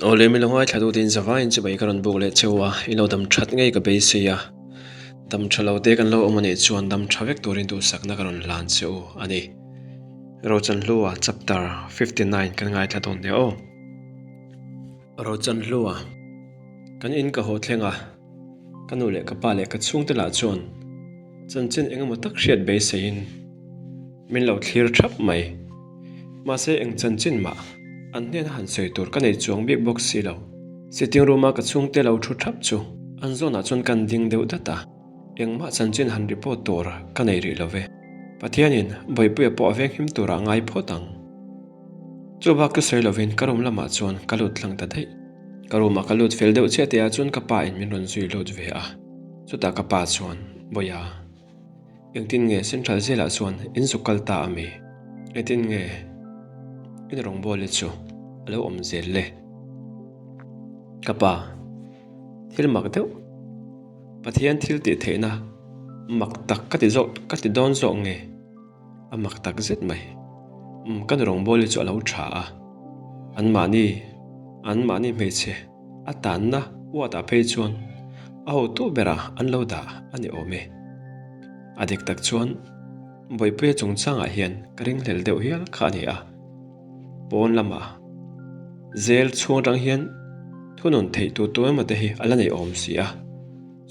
Awle mi lo ngaithla tu tin zavaiin chibai ka rawn buk leh cheu a, i lo dam that ngei ka beisei a, dam tha lo te kan lo awm anih chuan dam tha vek turin duhsakna ka rawn hlan che u a ni. Rochanhlua chapter 59 kan ngaithla dawn nia aw. Rochanhlua kan in ka haw thleng a, ka nu leh ka pa leh ka chhungte lah chuan chanchin engemaw tak hriat beiseiin min lo thlir thap mai. Mahse eng chanchin mah an hnena han sawi tur ka nei chuang bik bawk si lo. Sitting room a ka chhungte lo thu thap chu an zawnah chuan kan ding deuh dat a, engmah chanchin han report tur ka nei rih lo ve. Pathianin Bawipuia pawh a venghim turah ngai phawt ang. Chu bak chu sawi lovin ka room lamah chuan ka lut tlang ta daih. Ka room ah ka lut fel deuh chiah tihah chuan ka pa in min rawn zui lut ve a, chutah ka pa chuan, Bawiha. Engtin nge Central Jail-ah chuan in zuk kal ta a mi? Engtin nge in rawngbawlli chu a lo awm zel le? Ka pa, thil mak deuh, Pathian thil tih theihna mak tak ka ti zawk ka ti dawn zawk nge? A mak tak zet mai. Umm, ka nu rawngbawlli chu a lo tha a, anmahni, anmahni hmeichhe. A tanna uatah phei chuan a hotu berah an lo dah a ni awm e. A dik tak chuan Bawipuia chungchangah hian ka ringhlel deuh hial kha a ni a. Pawn lamah zel chhung atang hian thunun theih tu tu emaw te hi a la nei awm si a.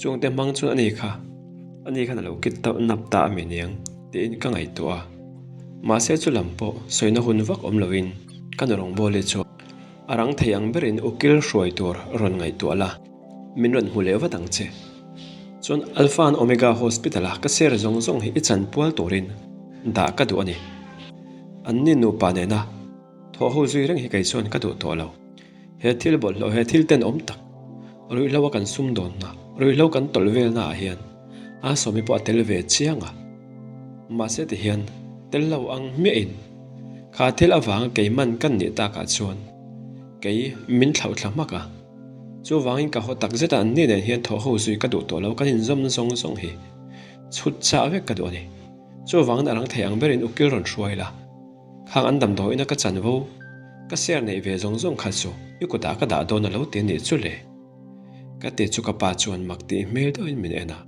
Chungte hmang chuan a ni kha, a ni khan a lo kit tauh nap ta a mi niang tiin ka ngaihtuah a. Mahse chu lam pawh sawina hun vak awm loin ka nu rawngbawli chu A rang thei ang berin ukil hruai tur rawn ngaihtuah la, min rawn hmu leh vat ang che. Chuan Alpha and Omega Hospital-a ka share zawng zawng hi i chanpual turin dah ka duh a ni. Anni nupa nena thawh ho zui reng hi kei chuan ka duh tawh lo. He thil bawlhhlawh, he thil tenawm tak, ruihhlo a kan sumdawnna, ruihhlo kan tawlh velna ah hian a sawmi pawh a tel ve chiang a. Mahse tihian tel lo ang hmiahin Kha thil avanga kei man kan nih takah chuan kei min thlauhthla hmak a, chuvangin ka haw tak zet a, anni nen hian thawh ho zui ka duh tawh lo, kan inzawm zawng zawng hi chhut chah vek ka duh a ni. Chuvangin a rang thei ang berin ukil rawn hruai la, khang an damdawiina ka chanvo ka share neih ve zawng zawng kha chu i kutah ka dah dawn a lo ti anih chu le. Ka ti chu ka pa chuan mak tih hmel deuhin min en a.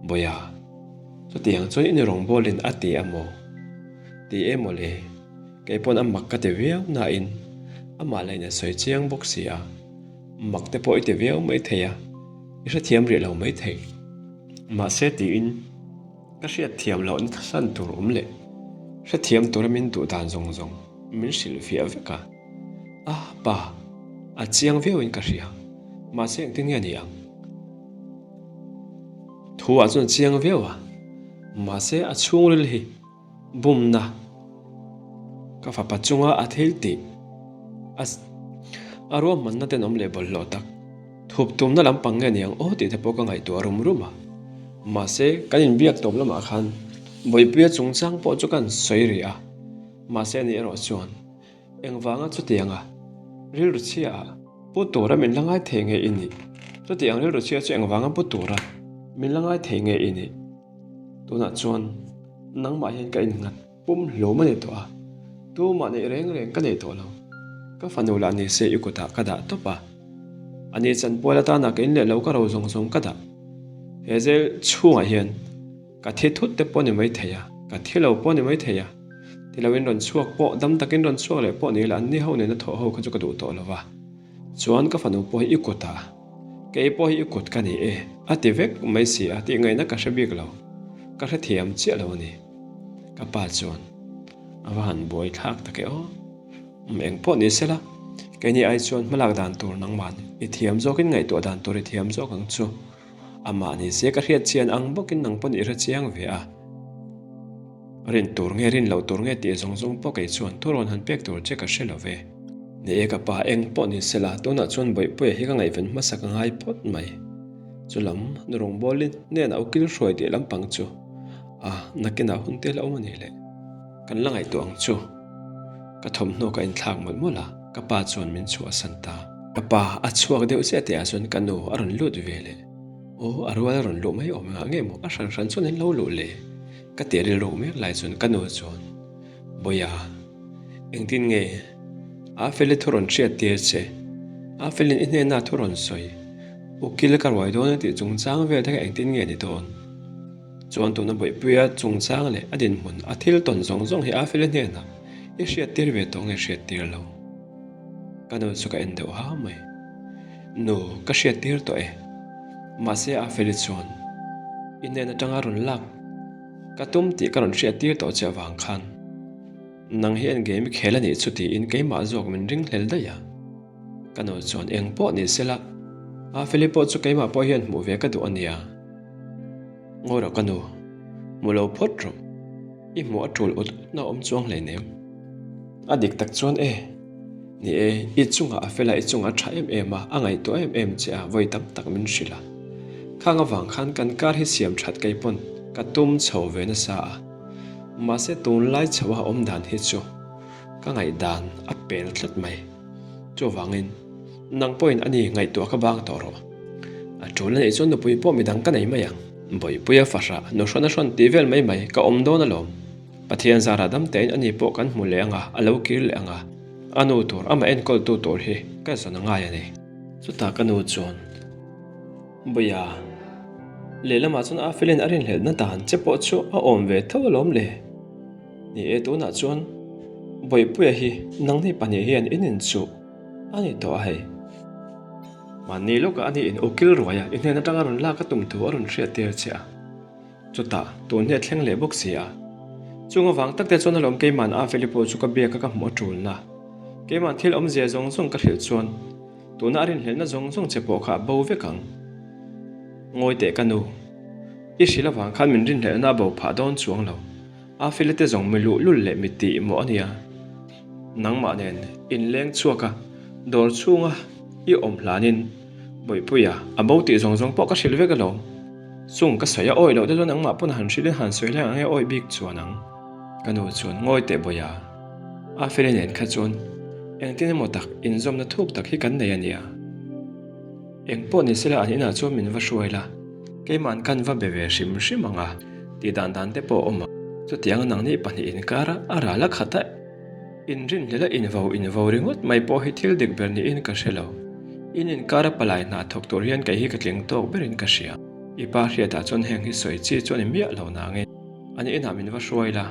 Bawiha, chutiang chuan i rawngbawlin a ti a maw? Ti e mawle, kei pawn a mak ka ti viau nain amah lah in a sawi chiang bawk si a, mak te pawh i ti viau mai thei a, i hrethiam rih lo mai thei. Mahse tiin ka hriatthiam lohna hlan tur awm leh hrethiam tura min duh dan zawng zawng min hrilhfiah vek a. A pa, a chiang viauin ka hria, mahse engtin nge a ni ang? Thu ah chuan chiang viau a, mahse a chhungril hi bumna ka fapa chunga a thil tih a a ruahmanna tenawm leh bawlhhlawh tak thup tumna lampang nge niang aw tih te pawh ka ngaihtuah rum rum a, mahse kan inbiak tawp lamah khan Bawipuia chungchang pawh chu kan sawi rih a, mahse ani erawh chuan Engvanga chutianga rilru chhiaah pu tura min la ngai thei nge i nih? Chutiang rilru chhia chu engvanga pu tura min la ngai thei nge i nih? Tunah chuan nangmah hian ka innghat pum hlum a ni tawh a, tumah neih reng reng ka nei tawh lo. Ka fanu lah ni se i kutah ka dah tawp a, ani chanpual atana ka in leh lo ka ro zawng zawng ka dah. He zel chhungah hian. Ka thi thut te pawh ni mai thei a, ka thi lo pawh ni mai thei a, ti lo in rawn chhuak pawh, dam takin rawn chhuak leh pawh ni la, anni ho nena thawh ho kha chu ka duh tawh lo va, chuan ka fanu pawh hi i kut a, kei pawh hi i kut ka ni e, a ti vek mai si a, tih ngaihna ka hre bik lo, ka hrethiam chiah lo a ni. Ka pa chuan a va han buai thlak tak e aw, um eng pawh ni sela, keini ai chuan hmalak dan tur nangmah i thiam zawkin ngaihtuah dan tur i thiam zawk ang chu. Amah ni se ka hriat chian ang bawkin nang pawn i hre chiang ve a. Rin tur nge rin loh tur nge tih zawng zawng pawh kei chuan thurawn han pek tur che ka hre lo ve. Ni e ka pa eng pawh ni se la tunah chuan Bawihpuia hi ka ngaihven hmasa ka ngai phawt mai. Chu lam nu rawngbawlin hnenah ukil hruai tih lampang chu a nakinah hun te la awm a ni le. Kan la ngaihtuah ang chu. Ka thawmhnaw ka inthlak mawlh mawlh a, ka pa chuan min chhuahsan ta. Ka pa a chhuak deuh chiah tih ah chuan ka nu a rawn lut ve leh. Aw, a rual a rawn luh mai awm engah nge maw a hran hran chuan in lo luh le? Ka tih rilru mek lai chuan ka nu chuan, Bawiha, engtin nge a Feli thu rawn hriat tir che? A felin i hnena thu rawn sawi, Ukil ka ruai dawn a tih chungchang vel te kha engtin nge ni dawn? Chuan tuna Bawihpuia chungchang leh a dinhmun a thil tawn zawng zawng hi a feli hnenah i hriattir ve tawh nge hriattir lo? Ka nu chu ka en deuh ha mai. Nu, ka hriattir tawh e. Mahse a feli chuan i hnen atanga rawn lak ka tum tih ka rawn hriattir tawh che avang khan nang hian game i khel a nih chu tiin keimah zawk min ringhlel daih a. Ka nu chuan eng pawh ni sela, a feli pawh chu keimah pawh hian hmuh ve ka duh a nia. Ngawi rawh ka nu, hmu lo phawt rawh. I hmuh a tul ut utna awm chuang hleinem. A dik tak chuan e, ni e, i chungah a fel a, i chungah a tha em em a, a ngaihtuah em em che a, vawi tam tak min hrilh a. Khang avang khan kan kar hi siam that kei pawn ka tum chho ve nasa a. Mahse tunlai chho a awm dan hi chu ka ngaihdan a pel tlat mai. Chuvangin, nang pawhin a ni ngaihtuah ka bang tawh rawh. A tul a nih chuan nupui pawh midang ka nei mai ang. Bawihpuia fahrah, nu hrawn a hrawn tih vel mai mai ka awm dawn alawm. Pathian zarah dam tein a ni pawh kan hmu leh ang a, a lo kir leh ang a. A nu tur, amah enkawltu tur hi ka zawn a ngai a ni. Chutah ka nu chuan, Bawia, lehlamah chuan a felin a rinhlelhna dan che pawh chu a awm ve tho alawm le. Ni e, tunah chuan Bawihpuia hi nangni pahnih hian in inchuh a ni tawh a hei. Mahni lawkah a ni in ukil ruai a, i hnen atanga rawn lak a tum thu a rawn hriat tir che a. Chutah, tun hi a thleng leh bawk si a. Chung avang tak te chuan alawm keiman Afeli pawh chu ka biak a ka hmuh a tulna. Keiman thil awmzia zawng zawng ka hrilh chuan tuna a rinhlelhna zawng zawng che pawh kha a bo vek ang. Ngawi teh ka nu. I hrilh avang khan min rinhlelhna a bo phah dawn chuang lo. A file te zawng mi luhlul leh mi tih mawh a nia. Nangmah nen inleng chhuak a, dawr chhunga i awm hlanin Bawihpuia a bo tih zawng zawng pawh ka hrilh vek alawm. Chung ka sawi a awih loh te chuan nangmah pawn han hrilhin han sawi hleng ang e awih bik chuan ang. Ka nu chuan ngawi teh Bawiha, a file nen kha chuan engtin emaw tak inzawmna thuk tak hi kan nei a nia. Eng pawh ni sela an inah chuan min va hruai la, keima'n kan va be ve hrim hrim ang a, tih dan dan te pawh a awm a. Chutianga nangni pahnih inkara a ral a khat a, inrinhlel a invo invo ringawt mai pawh hi thil dik ber niin ka hre lo. In inkara palai hna thawk tur hian kei hi ka tling tawk berin ka hria. I pa hriatah chuan heng hi sawi chi chu a ni miah lo nangin an inah min va hruai la.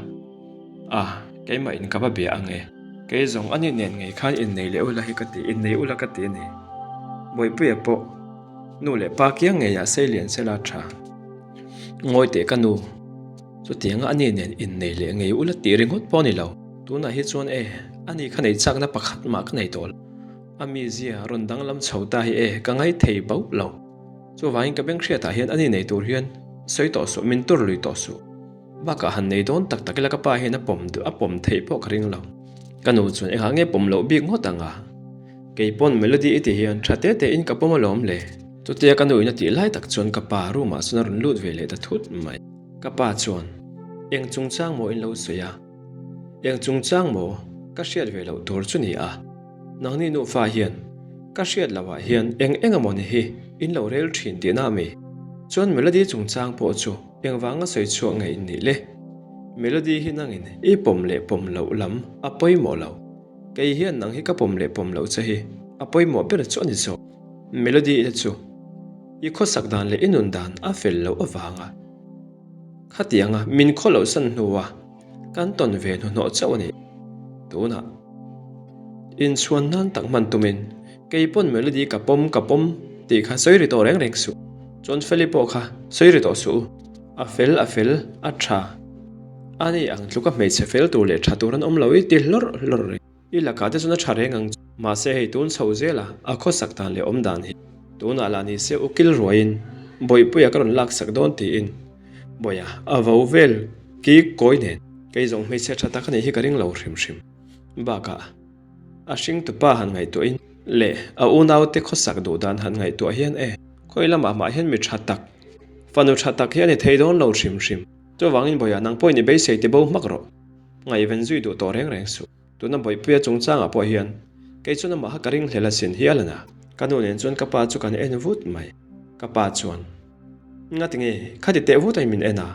A, keimah in ka va bia ang e. Kei zawng a ni nen ngei khan innei leh ula hi ka ti, innei ula ka ti a ni. Bawihpuia pawh nu leh pa kiang ngeiah sei lian sela tha. Ngawi teh ka nu, chutianga a ni nen innei leh ngei ula tih ringawt pawh a ni lo. Tunah hi chuan e, a ni kha nei chakna pakhat mah ka nei tawh lo. A mizia rawn danglam chho ta hi e, ka ngaithei bauh lo. Chuvangin ka benghriatah hian a ni nei tur hian sawi tawh suh, min tur lui tawh suh. Bakah han nei dawn tak tak ila ka pa hian a pawm duh a pawm theih pawh ka ring lo. Ka nu chuan engah nge pawm loh bik ngawt ang a? Kei pawn Melody i ti hian tha te te in ka pawm alawm le. Chutia ka nu in a tih lai tak chuan ka pa room ah chuan a rawn lut ve leh ta thut mai. Ka pa chuan, Eng chungchang maw in lo sawi a? Eng chungchang maw ka hriat ve loh tur chu ni a? Nangni nufa hian ka hriat loh ah hian eng eng emaw ni hi in lo rel thin tihna ami? Chuan Melody chungchang pawh chu Engvanga sawi chhuak nge in nih le? Melody hi nangin i pawm leh pawm loh lam a pawimawh lo. Kei hian nang hi ka pawm leh pawm loh che hi a pawimawh ber chu a ni zawk. Melody te chu i khawsak dan leh i nun dan a fel loh avanga khatianga min khaw loh san hnua kan tawn ve hnuhnawh chauh a ni. Tunah inchhuan nan tak hman tumin kei pawn Melody ka pawm ka pawm tih kha sawi ri tawh reng reng suh. Chuan Feli pawh kha sawi ri tawh suh u. A fel a fel, a tha. A ni ang tluka hmeichhe fel tur leh tha tur an awm lo i ti hlawrh hlawrh reng. I lakah te chuan a tha reng ang chu. Mahse hei tun chho zel a, a khawsak dan leh awm dan hi. Tunah lah ni se ukil ruaiin Bawihpuia ka rawn laksak dawn tiin Bawiha a vo vel ki kawi nen. Kei zawng hmeichhe tha tak a nih hi ka ring lo hrim hrim. Bakah a hringtupa han ngaihtuahin leh a unaute khawsak duh dan han ngaihtuah hian e, khawi lamah mah hian mi tha tak, fanu tha tak hi a ni thei dawn lo hrim hrim. Chuvangin Bawiha nang pawhin i beisei ti bo hmak rawh. Ngaihven zui duh tawh reng reng suh. Tuna Bawihpuia chungchangah pawh hian kei chuan amah kha ka ringhlel asin hial a na. Ka nu nen chuan ka pa chu kan en vut mai. Ka pa chuan, Ngati nge, khati teh vut ain min en a?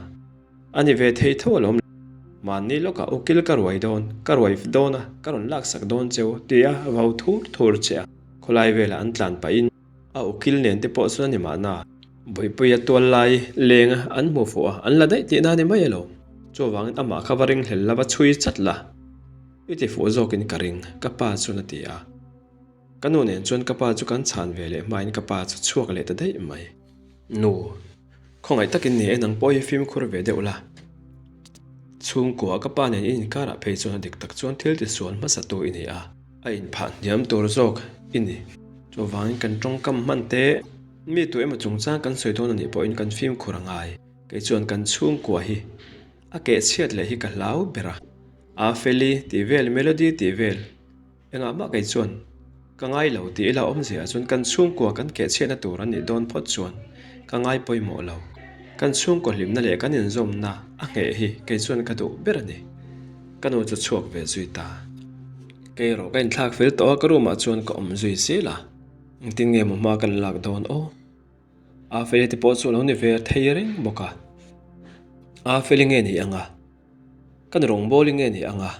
A ni ve thei tho alawm le. Mahni lawkah ukil ka ruai dawn, ka ruai dawn a, ka rawn laksak dawn cheu, tia vau thur thur che a. Khawlai velah an tlan pahin a ukil nen te pawh chuan a ni mahna. Bawihpuia tual lai leng an hmu fuh a, an la daih tihna a ni mai alawm. Chuvangin amah kha va ringhlel la va chhui chat la, i ti fuh zawkin ka ring, ka pa chuan a ti a. Ka nu nen chuan ka pa chu kan chhan ve leh hmain ka pa chu chhuak leh ta daih mai. Nu, khawngaih takin ni e nang pawh hi fimkhur ve deuh la. Chhungkua ka pa nen i inkarah phei chuan a dik tak chuan thil tisual hmasa tu i ni a. A inphah hniam tur zawk i ni. Chuvangin kan tawngkam hman te, mi tu emaw chungchang kan sawi dawn a nih pawhin kan fimkhur a ngai. Kei chuan kan chhungkua hi a kehchhiat leh hi ka hlau ber a. Afeli tih vel, Melody tih vel. Engah mah kei chuan ka ngai lo tih ila awmzia chuan kan chhungkua kan kehchhiatna tur a nih dawn phawt chuan ka ngai pawimawh lo. Kan chhungkaw hlimna leh kan inzawmna a ngheh hi kei chuan ka duh ber a ni. Ka nu chu chhuak ve zui ta. Kei erawh ka inthlak fel tawh a, ka room ah chuan ka awm zui zel a. Engtin nge maw hma kan lak dawn aw? A Feli te pawh chu a lo ni ve thei reng bawk a. A Feli nge ni ang a? Kan rawngbawlin nge ni ang a,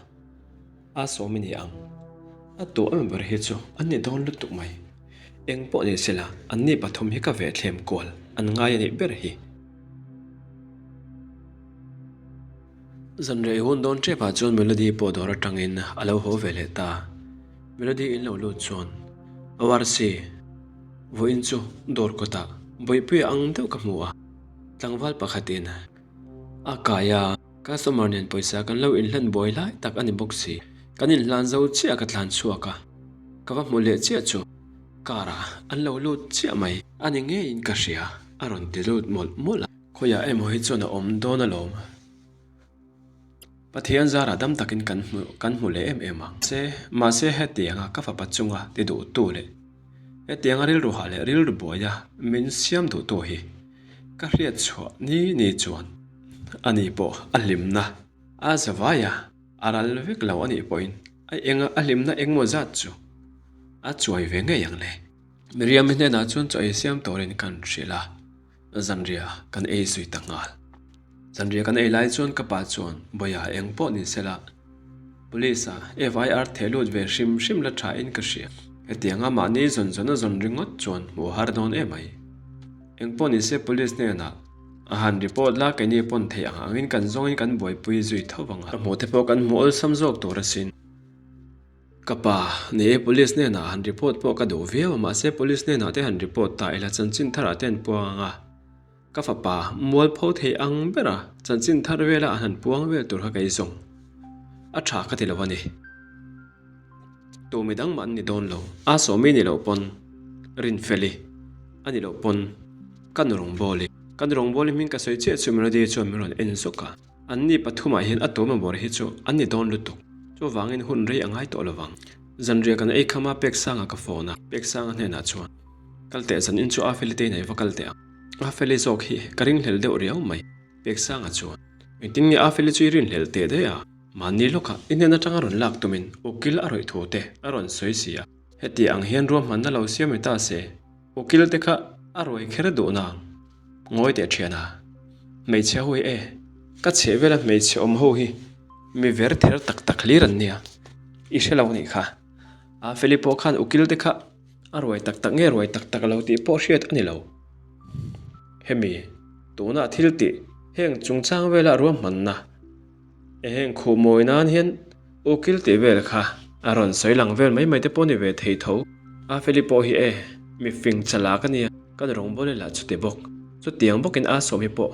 a sawm i ni ang. A tu em ber hi chu an ni dawn lutuk mai. Eng pawh ni sela, an ni pathum hi ka ve thlem kual an ngai a nih ber hi. Zanrei hun dawn tepah chuan Melody pawh dawr atangin a lo haw ve leh ta. Melody in lo lut chuan, ORC, vawiin chu dawr kawtah bawihpuia ang deuh ka hmu a, tlangval pakhatin A kai a, customer nen pawisa kan lo inhlan buai lai tak a ni bawk si. Kan inhlan zo chiah ka tlan chhuak a, ka va hmu leh chiah chu car ah an lo lut chiah mai. A ni ngeiin ka hria, a rawn ti lut mawlh mawlh a. Khawiah emaw hi chuan a awm dawn alawm. Pathian zarah dam takin kan hmu kan hmu leh em em ang. Se, mahse hetianga ka fapa chunga ti duhtu leh hetianga rilru hah leh rilru buaia min siam duhtu hi Ka hriat chhuah ni ni chuan ani pawh a hlimna a za vai a, a ral vek lo anih pawhin a enga a hlimna engmaw zat chu a chuai ve ngei ang le. Miriam-i hnenah chuan chaw ei siam turin kan hrilh a, zanriah kan ei zui ta nghal. Zanriah kan ei lai chuan ka pa chuan Bawia eng pawh ni sela Police-a FIR theh lut ve hrim hrim la tha in ka hria. Hetianga mahni zawn zawn a zawn ringawt chuan hmuh a har dawn em mai. Engpawh ni se Police hnenah a han report la keini pawn theih ang angin kan zawngin kan buaipui zui tho vang a. Ka hmuh te pawh kan hmu awlsam zawk tur asin. Ka pa, ni e Police hnenah han report pawh ka duh viau a mahse Police hnenah te han report ta ila chanchin tharah te an puang ang a. Ka fapa mualpho thei ang bera chanchin thar vela an han puang vel tur kha kei zawng a tha ka ti lo a ni. Tu midang mah an ni dawn lo. A sawmi ni loh pawn Rinfeli a ni loh pawn ka nu rawngbawli. Ka nu rawngbawli hming ka sawi chiah chu Melody chuan min rawn en zawk a. An ni pathumah hian a tuam bawr hi chu an ni dawn lutuk. Chuvangin hun rei a ngai tawh lo vang. Zanriah kan ei khama Peksanga ka phone a, Peksanga hnenah chuan kal teh zan in chu a Feli te in ei va kal teh ang. Afeli zawk hi ka ringhlel deuh riau mai, Peksanga chuan. Engtin nge Afeli chu i rinhlel teh daih a? Mahni lawkah i hnen atanga rawn lak tumin ukil a rawih thu te a rawn sawi si a. Heti ang hian ruahmanna lo siam ni ta se, ukil te kha a ruai kher duh nang. Ngawi teh thian a, hmeichhe ho hi e, ka chheh vela hmeichhe awm ho hi mi ver ther tak tak hlir an nia, i hre lo anih kha. Afeli pawh khan ukil te kha A ruai tak tak nge ruai tak tak lo tih pawh hriat a ni lo. Hemi, tunah thil tih heng chungchang vela ruahmanna e heng khuh mawi nan hian ukil tih vel kha a rawn sawi lang vel mai mai te pawh ni ve thei tho. A Feli pawh hi e, mi fing chalak a nia, kan rawngbawlei lah chuti bawk. Chutiang bawkin a sawm hi pawh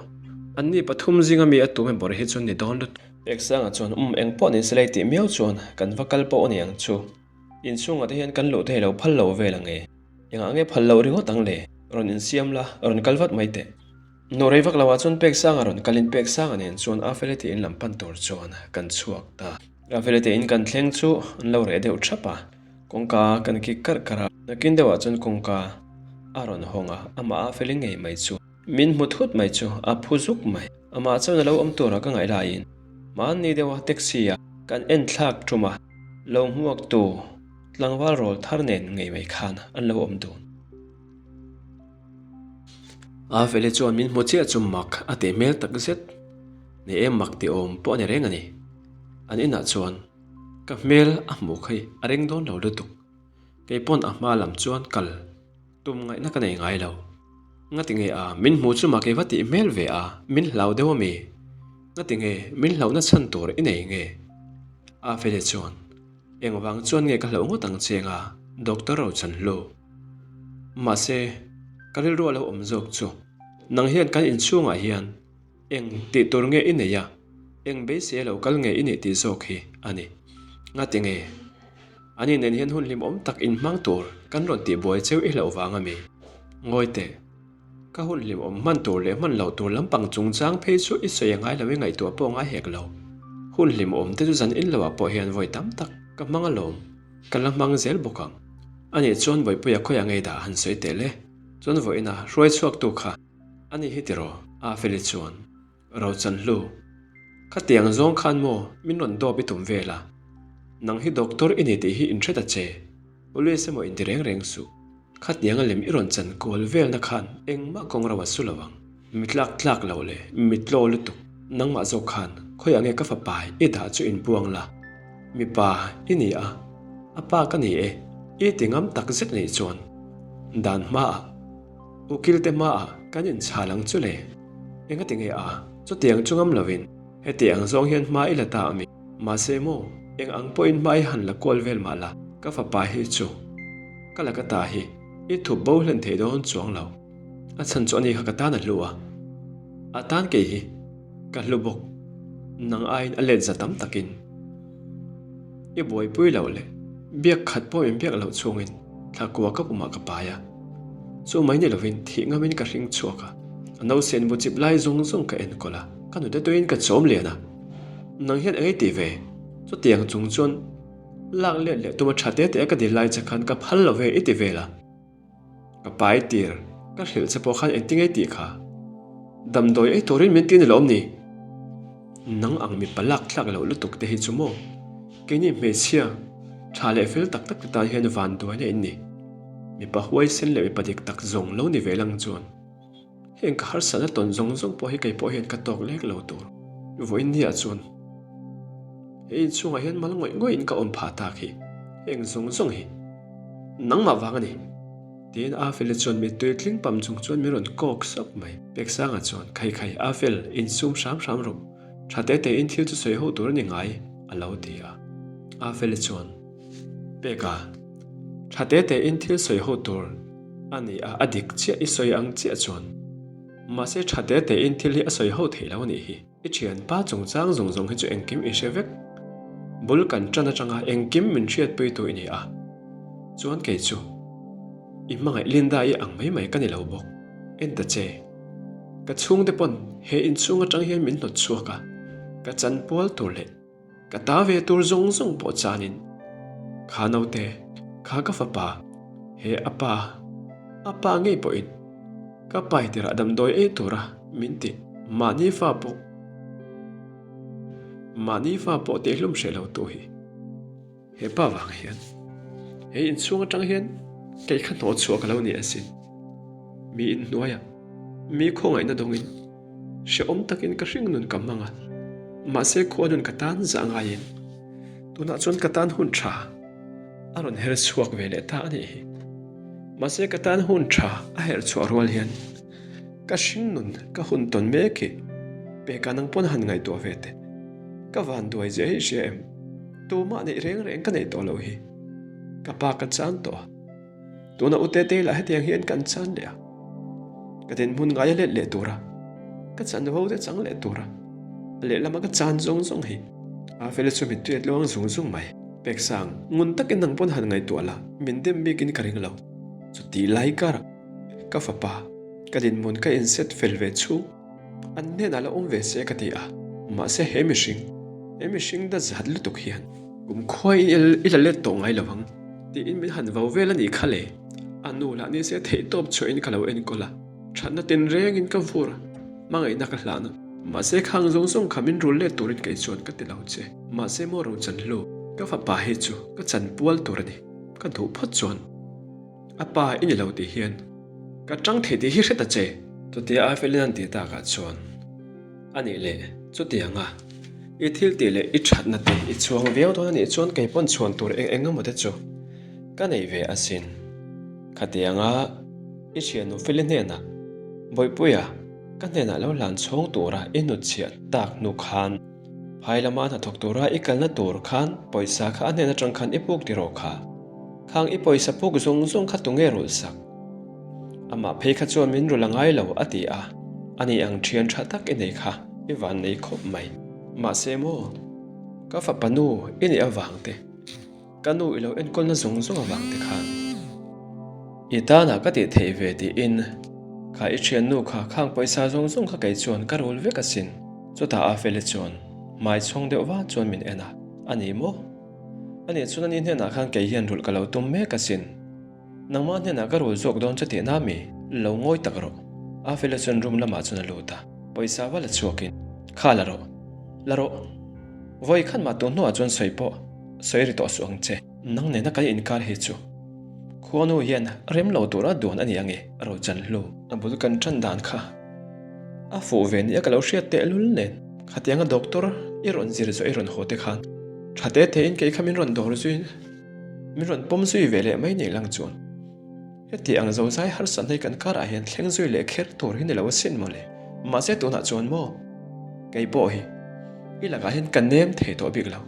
anni pathum zinga mi a tum e bawr hi chu ni dawn lutuk. Peksanga chuan um eng pawh ni se lei tih miau chuan kan va kal pawh a ni ang chu. Inchhungah te hian kan luh thei lo phal lo vel ang e. Engah nge phal loh ringawt ang le? Rawn insiam la, rawn kal vat mai teh. Nawh rei vak loah chuan Peksanga rawn kalin Peksanga nen chuan Afelete in lam pan tur chuan kan chhuak ta. Afelete in kan thleng chu an lo reh deuh thap a, kawngka kan kik karh karh a, nakin deuhah chuan kawngka a rawn hawng a, amah Afeli ngei mai chu. Min hmu thut mai chu a phu zuk mai. Amah chuan a lo awm turah ka ngaih laiin mahni deuha taxi a kan en thlak tum a, lo hmuak tu tlangval rawl thar nen ngei mai khan an lo awm dun. A Feli chuan min hmu chiah chu mak a tih hmel tak zet. Ni e mak tih awm pawh a ni reng a ni. An inah chuan ka hmel a hmuh kha hi a ring dawn lo lutuk. Kei pawn a hma lam chuan kal tum ngaihna ka nei ngai lo. Ngati nge a, min hmu chu mak i va tih hmel ve a, min hlau deuh a mi? Ngati nge min hlauhna chhan tur i nei nge? A fele chuan, Engvang chuan nge ka hlauh ngawt ang che nga, Doctor Rochanhlu? Mahse, ka rilru a lo awm zawk chu, nang hian kan inchhungah hian Eng tih tur nge i nei a? Eng beisei a lo kal nge i nih tih zawk hi a ni. Ngati nge? Ani nen hian hun hlimawm tak inhmang tur kan rawn tih buai cheu i hlauh vang a mi? Ngawi teh. Ka hun hlimawm hman tur leh hman loh tur lampang chungchang phei chu i sawi a ngai lo i ngaihtuah pawh ngai hek lo. Hun hlimawm te chu zan in loah pawh hian vawi tam tak ka hmang alawm. Ka la hmang zel bawk ang. Anih chuan Vawipuia khawiah ngei dah han sawi teh le. Chuan vawiina hruai chhuaktu kha. A ni hi tiraw? A Feli chuan Rochanhlu, Khatiang zawng khan maw min rawn dawp i tum vel a? Nang hi doctor i ni tih hi in hre ta che, police emaw in ti reng reng suh. Khatiang a lem i rawn chan kual velna khan engmah kawng ro a su lo ang. Mi tlak tlak lo leh mi tlaw lutuk nangmah zawk khan khawiah nge ka fapa i dah chu in puang la. Mipa i ni a, a pa ka ni e, i ti ngam tak zet anih chuan dan hmaah Ukil te hmaah kan inchhal ang chu le. Engati nge a? Chutiang chu ngam lovin heti ang zawng hian hma i la ta a mi. Mahse maw, eng ang pawhin hma i han la kual vel mah la, ka fapa hi chu ka la ka ta hi i thup bo hlen thei dawn chuang lo. A chhan chu ani kha ka tan a hlu a, a tan kei hi ka hlu bawk. Nang aiin a let za tam takin i buaipui loh leh biak khat pawh min biak loh chhungin Thla kua ka pumah ka pai a, chu mai ni lovin thih ngamin ka hring chhuak a, a nausen bu chip lai zawng zawng ka enkawl a, ka nute tuiin ka chawm lian a, nang hian eng ei ti ve? Chutiang chung chuan lak let leh tuma tha te te a ka dil lai che khan ka phal lo ve i ti vel a, ka pai tir ka hrilh che pawh khan engtin ei tih kha damdawi ei turin min ti ni lo awm ni? Nang ang mipa lak tlak loh lutuk te hi chu maw? Keini hmeichhia tha leh fel tak tak te tan hian vanduaina in ni. Mipa huaisen leh mipa dik tak zawng lo ni ve lang chuan heng ka harsatna tawn zawng zawng pawh hi kei pawh hian ka tawk lek lo tur. Vawiin ni ah chuan he inchhungah hian mal ngawih ngawih in ka awm phah tak hi heng zawng zawng hi nangmah vang a ni. Tiin Afel-i chuan mittui tling pam chung chuan min rawn kawk sawk mai. Peksanga chuan, Khai khai, Afel, insum hram hram rawh. Tha te tein thil chu sawi ho tur a ni ngai, a lo ti a. Afel-i chuan, Peka, tha te tein thil sawi ho tur a ni a, a dik chiah i sawi ang chiah chuan. Mahse tha te tein thil hi a sawi ho theih lo a nih hi. I thianpa chungchang zawng zawng hi chu engkim i hre vek. Bul kan tan atanga engkim min hriatpuitu i ni a. Chuan kei chu i hmangaih Linda i ang mai mai ka ni lo bawk. En ta che. Ka chhungte pawn he inchhung atang hian min hnawt chhuak a, ka chanpual tur leh Ka ta ve tur zawng zawng pawh chanin, Kha naute, kha ka fapa, he a pa, a pa ngei pawhin ka pai tirah damdawi ei tura min ti, mahni fa pawh, mahni fa pawh tihhlum hreh lo tu hi. He pa vang hian he inchhung atang hian kei kha hnawh chhuah ka lo ni asin. Mi inhnuaiah mi khawngaihna dawngin hrehawm takin ka hring nun ka hmang a, mahse khua nun ka tan zah ngaiin tunah chuan ka tan hun tha a rawn her chhuak ve leh ta a nih hi. Mahse ka tan hun tha a her chhuah rual hian ka hring nun ka hun tawn mek hi peka nang pawn han ngaihtuah ve teh. Ka vanduai zia hi hria em? Tumah neih reng reng ka neih tawh loh hi. Ka pa ka chan tawh a. Tuna u Tetei lah hetiang hian kan chan leh a. Ka dinhmun ngai a let leh tur a. Ka chanvo te chang leh tur a. A lehlama ka chan zawng zawng hi. A fela chu mittui a tluang zung zung mai. Peksang, ngun takin nang pawn han ngaihtuah la, min dem bikin ka ring lo. Chutih lai kar ka fapa, ka dinhmun ka inset fel ve chhung. An hnenah la awm ve se ka ti a, mahse he mihring, he mihring da zat lutuk hian kum khuain i la let tawh ngai lo ang tiin min han vau vel a nih kha le. A nu lah ni se theihtawp chhuahin ka lo enkawl a, thatna tinrengin ka vur a, hmangaihna ka hlan a, mahse khang zawng zawng kha min rul let turin kei chuan ka ti lo che. Mahse maw Rochanhlu, ka fapa hi chu ka chanpual tur a ni, ka duh phawt chuan. A pa i ni lo tih hian ka tang thei tih hi hre ta che. Chutia Afelin an tih takah chuan a nih leh chutianga i thil tih leh i thatna te i chhuang viau dawn a nih chuan kei pawn chhuan tur eng eng emaw te chu. Ka nei ve asin. Khatianga i thiannu Feli hnenah, Bawihpuia, ka hnenah lo hlan chhawng tura i hnutchhiah tak hnu khan, phai lama hnathawk tura i kalna tur khan pawisa kha a hnen atang khan i puk tiraw kha? Khang i pawisa puk zawng zawng kha tunge rulh sak? Amah phei kha chuan min rulh a ngai lo a ti a, ani ang thian tha tak i nei kha i van nei khawp mai. Mahse maw, ka fapa nu i nih avang te, Ka nu i lo enkawlna zawng zawng avang te khan i tanah ka tih theih ve tiin kha i thiannu kha khang pawisa zawng zawng kha kei chuan ka rul vek asin. Chutah a fele chuan hmai chhawng deuh va chuan min en a, A ni maw? A nih chuan ani hnenah khan kei hian rulh ka lo tum mek asin. Nangmah hnenah ka rul zawk dawn chu tihna mi? Lo ngawi tak rawh. A fela chuan room lamah chuan a lut a, pawisa va la chhuakin, Kha la rawh. La rawh. Vawi khan mah tun hnuah chuan sawi pawh sawi ri tawh suh ang che. Nang nena kan inkar hi chu khuanu hian rem lo tura duan a ni ange, Rochan hlu. A bul kan tan dan kha a fuh ve nia ka lo hriat tehlul nen. Khatianga doctor i rawn zir zawh i rawn haw te khan tha te tein kei kha min rawn dawr zuiin Min rawn pawm zui ve leh mai nei lang chuan heti ang zozai harsatna hi kan karah hian thleng zui leh kher tur hi ni lo asin mawle. Mahse tunah chuan maw kei pawh hi i lakah hian ka nem thei tawh bik lo.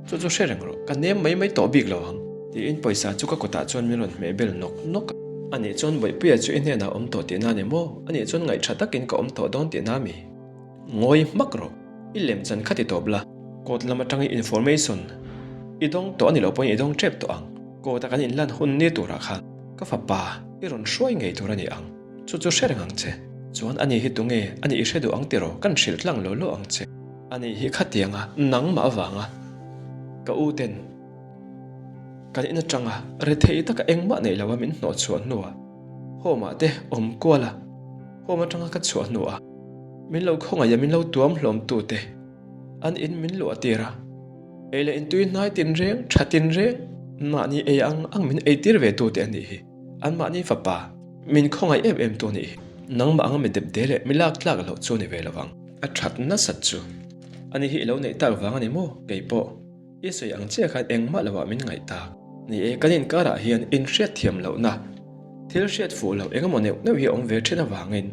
Chu chu hre reng rawh, ka nem mai mai tawh bik lo ang tiin pawisa chu ka kutah chuan min rawn hmeh bel nawk nawk a. Anih chuan Bawihpuia chu i hnenah awm tawh tihna ni maw? Anih chuan ngaihṭha takin ka awm tawh dawn tihna mi? Ngawi hmak rawh, i lem chan kha ti tawp la. Court lam atangin information i dawng tawh a ni lo pawhin i dawng tep tawh ang. Court a kan inlan hun ni turah khan ka fapa i rawn hruai ngei tur a ni ang. Chu chu hre reng ang che. Chuan ani hi tunge a nih i hre duh ang tiraw kan hrilh tlang lo lo ang che. Ani hi khatianga nangmah avanga ka u ten kan in atanga rethei taka engmah neih loa min hnawh chhuah hnuah home ah te awm kual a, home atanga ka chhuah hnuah min lo khawngaih a min lo tuam hlawm tu te an in min luah tir a, ei leh intui hnai tin reng tha tin reng mahni ei ang ang min ei tir ve tu te an nih hi, an mahni fapa min khawngaih em em tu a nih hi, nangmah anga mi dep de leh mi lak tlak loh chu a ni ve lo vang. A that nasat chu ani hi i lo neih tak vang a ni maw kei pawh. I sawi ang chiah khan engmah loah min ngaih tak. Ni e, kan inkarah hian inhriat thiam lohna, thil hriat fuh loh engemaw neuh neuh hi a awm ve thin avangin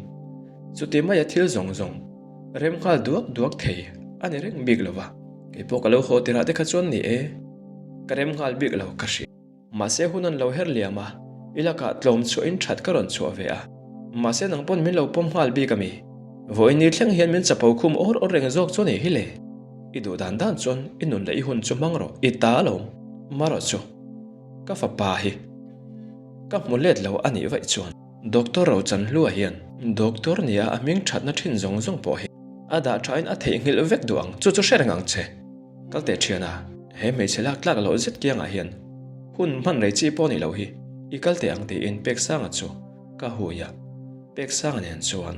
chuti maia thil zawng zawng rem nghal duak duak thei a ni reng bik lo va. Kei pawh ka lo haw tirah te kha chuan ni e, ka rem nghal bik lo ka hria. Mahse hun an lo her liam a, i lakah tlawm chhuahin that ka rawn chhuah ve a. Mahse nang pawn min lo pawm nghal bik a mi? Vawiin ni thleng hian min chapo khum awr awr reng zawk chu a ni hi le. I duh dan dan chuan i nun leh i hun chu hmang rawh, i ta alawm. Marawh chu ka fapa hi ka hmu let lo a nih vaih chuan Doctor Rochanhlua hian Doctor nia a hming thatna thin zawng zawng pawh hi a dah thain a theihnghilh vek duh ang, chu chu hre reng ang che. Kal teh thian a, he hmeichhe lak tlak loh zet kiangah hian hun hman rei chi pawh ni lo hi i kal teh ang tiin Peksanga chu ka hui a, Peksanga nen chuan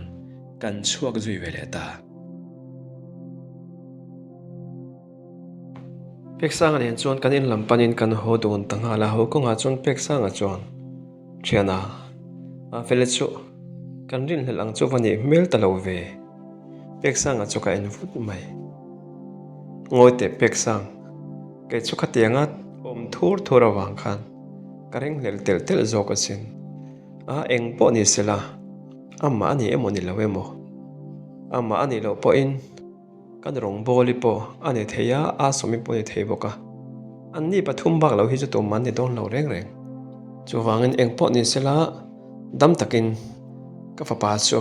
kan chhuak zui ve leh ta. Peksanga nen chuan kan in lam panin kan haw dun ta nghal a, haw kawngah chuan Peksanga chuan Thiana, a fele chu kan rinhlelh ang chu va nih hmel ta lo ve. Peksanga chu ka en vut mai. Ngawi teh Peksang, kei chu khatianga awm thur thur avang khan ka ringhlel telh telh zawk asin. A eng pawh ni sela, amah a ni emaw ni lo emaw, amah a nih loh pawhin Kan rawngbawli pawh a ni thei a, a sawmi pawh a ni thei bawk a. Anni pathum bak lo hi chu tum an ni dawn lo reng reng. Chuvangin eng pawh ni sela dam takin ka fapa chu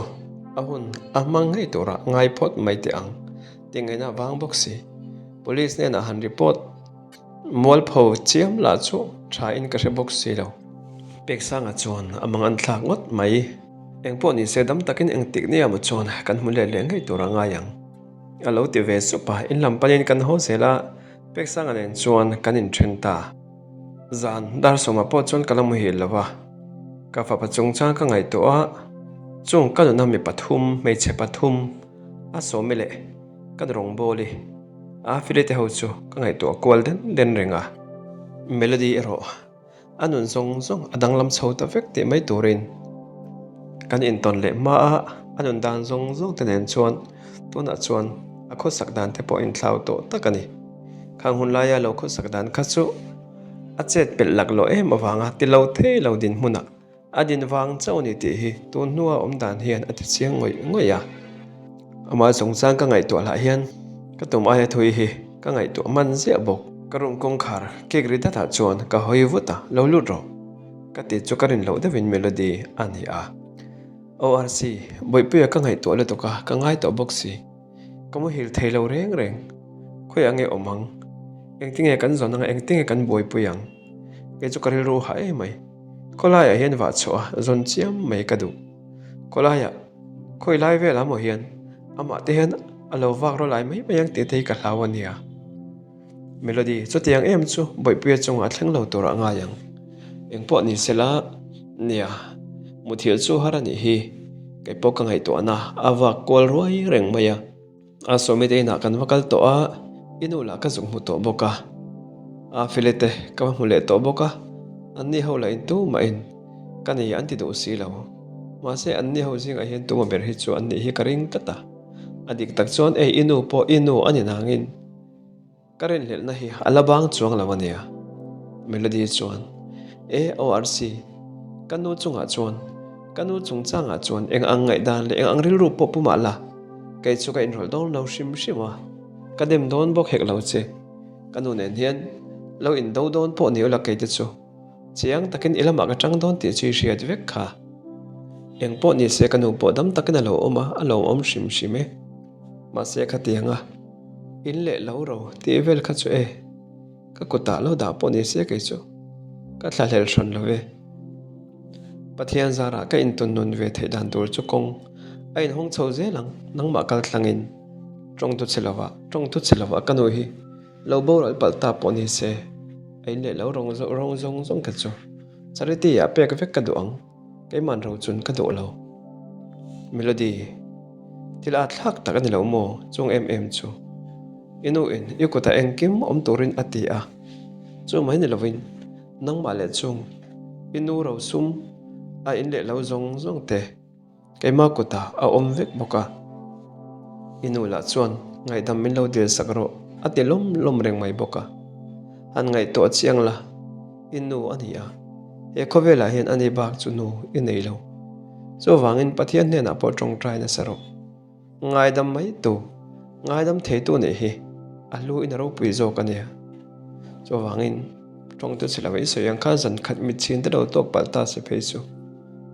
a hun a hmang ngei turah ngai phawt mai teh ang tih ngaihna vang bawk si. Police hnenah han report Mualpho chiam lah chu tha in ka hre bawk si lo. Peksanga chuan a mang an thlak ngawt mai. Engpawh ni se dam takin engtik nia maw chuan kan hmu let leh ngei tur a ngai ang. A lo ti ve sup a, in lam panin kan haw zel a, Peksanga nen chuan kan inthen ta. Zan dar sawmah pawh chuan ka la muhil lo a, ka fapa chungchang ka ngaihtuah a, chung ka nuna mi pathum, hmeichhe pathum a sawmi leh Kan rawngbawli a Feli te ho chu ka ngaihtuah kual den den reng a, Melody erawh a nun zawng zawng a danglam chho ta vek tih mai turin kan intawn leh hma a, a nun dan zawng zawng te nen chuan tunah chuan a khawsak dan te pawh inthlau tawh tak a ni. Khang hun laia lo khawsak dan kha chu. A chet pelh laklawh em avanga ti lo thei lo dinhmunah a din vang chauh a ni tih hi tun hnua awm dan hian a ti chiang ngawih ngawih a. Amah chungchang ka ngaihtuah lah hian ka tum aia thui hi ka ngaihtuah hman ziah bawk. Ka room kawngkhar cake ri datah chuan ka hawi vut a, lo lut rawh ka ti chu ka rin loh deuhin Melody a ni a. ORC, Bawihpuia ka ngaihtuah lutuk a, ka ngai tawh bawk si. Ka muhil thei lo reng reng. Khawiah nge awm ang? Engtinge kan zawn anga engtinge kan buaipui ang? Kei chu ka rilru hah em mai. Khawlaiah hian vah chhuah a zawn chiam mai ka duh. Khawlaiah, khawi lai velah maw hian amah te hian a lo vak rawlai mai mai ang tih te hi ka hlau a nia. Melody, Chutiang em chu Bawihpuia chungah a thleng lo tur a ngai ang. Engpawh ni sela, nia, muthilh chu har a nih hi. Kei pawh ka ngaihtuahna a vak kual ruai reng mai a. A sawmi te inah kan va kal tawh a, i nu lah ka zuk hmu tawh bawk a. A file te ka va hmu leh tawh bawk a, anni ho lah in tumahin ka nei an ti duh si lo. Mahse anni ho zingah hian tuma ber hi chu an nih hi ka ring tlat a. A dik tak chuan ei i nu pawh i nu a ni nangin. Ka rinhlelhna hi a la bang chuang lo a nia. Melody chuan, E ORC, ka nu chungah chuan, ka nu chungchangah chuan eng ang ngaihdan leh eng ang rilru pawh pu mah la, kei chu ka inrawlh dawn lo hrim hrim a, ka dem dawn bawk hek lo che. Ka nu nen hian lo indo dawn pawh ni ula kei te chu chiang takin i lamah ka tang dawn tih chu i hriat vek kha. Eng pawh ni se ka nu pawh dam takin a lo awm a, a lawmawm hrim hrim e. Mahse khatianga. In leh lo ro tih vel kha chu e, ka kutah lo dah pawh ni se kei chu ka thlahlel hran lo e. Pathian zarah ka intun nun ve theih dan tur chu kawng a inhawng chho zel ang, nangmah kal thlangin tawngtu che lovah tawngtu che lovah ka nu hi lo boral palh ta pawh ni se a in leh lo rawng rawng zawng zawng kha chu charity ah pek vek ka duh ang. Keiman ro chun ka duh lo. Melody, Thil a thlak tak a ni lo maw chung em em chu? I nu in i kutah engkim awm turin a ti a, chu mai ni lovin nangmah leh chung i nu ro sum a in leh lo zawng zawng te keima kutah a awm vek bawk a. I nu lah chuan ngaihdam min lo dil sak rawh a ti lawm lawm reng mai bawk a. Han ngaihtuah chiang la, i nu a ni a. He khawvelah hian ani bak chu nu i nei lo. Chuvangin Pathian hnenah pawh tawngtai nasa rawh. Ngaidam mai tu, ngaidam theitu nih hi a hlu in a ropui zawk a nia. Chuvangin tawngtu chhe lo i sawi ang khan zan khat mitchhin te lo tawk palh ta se phei chu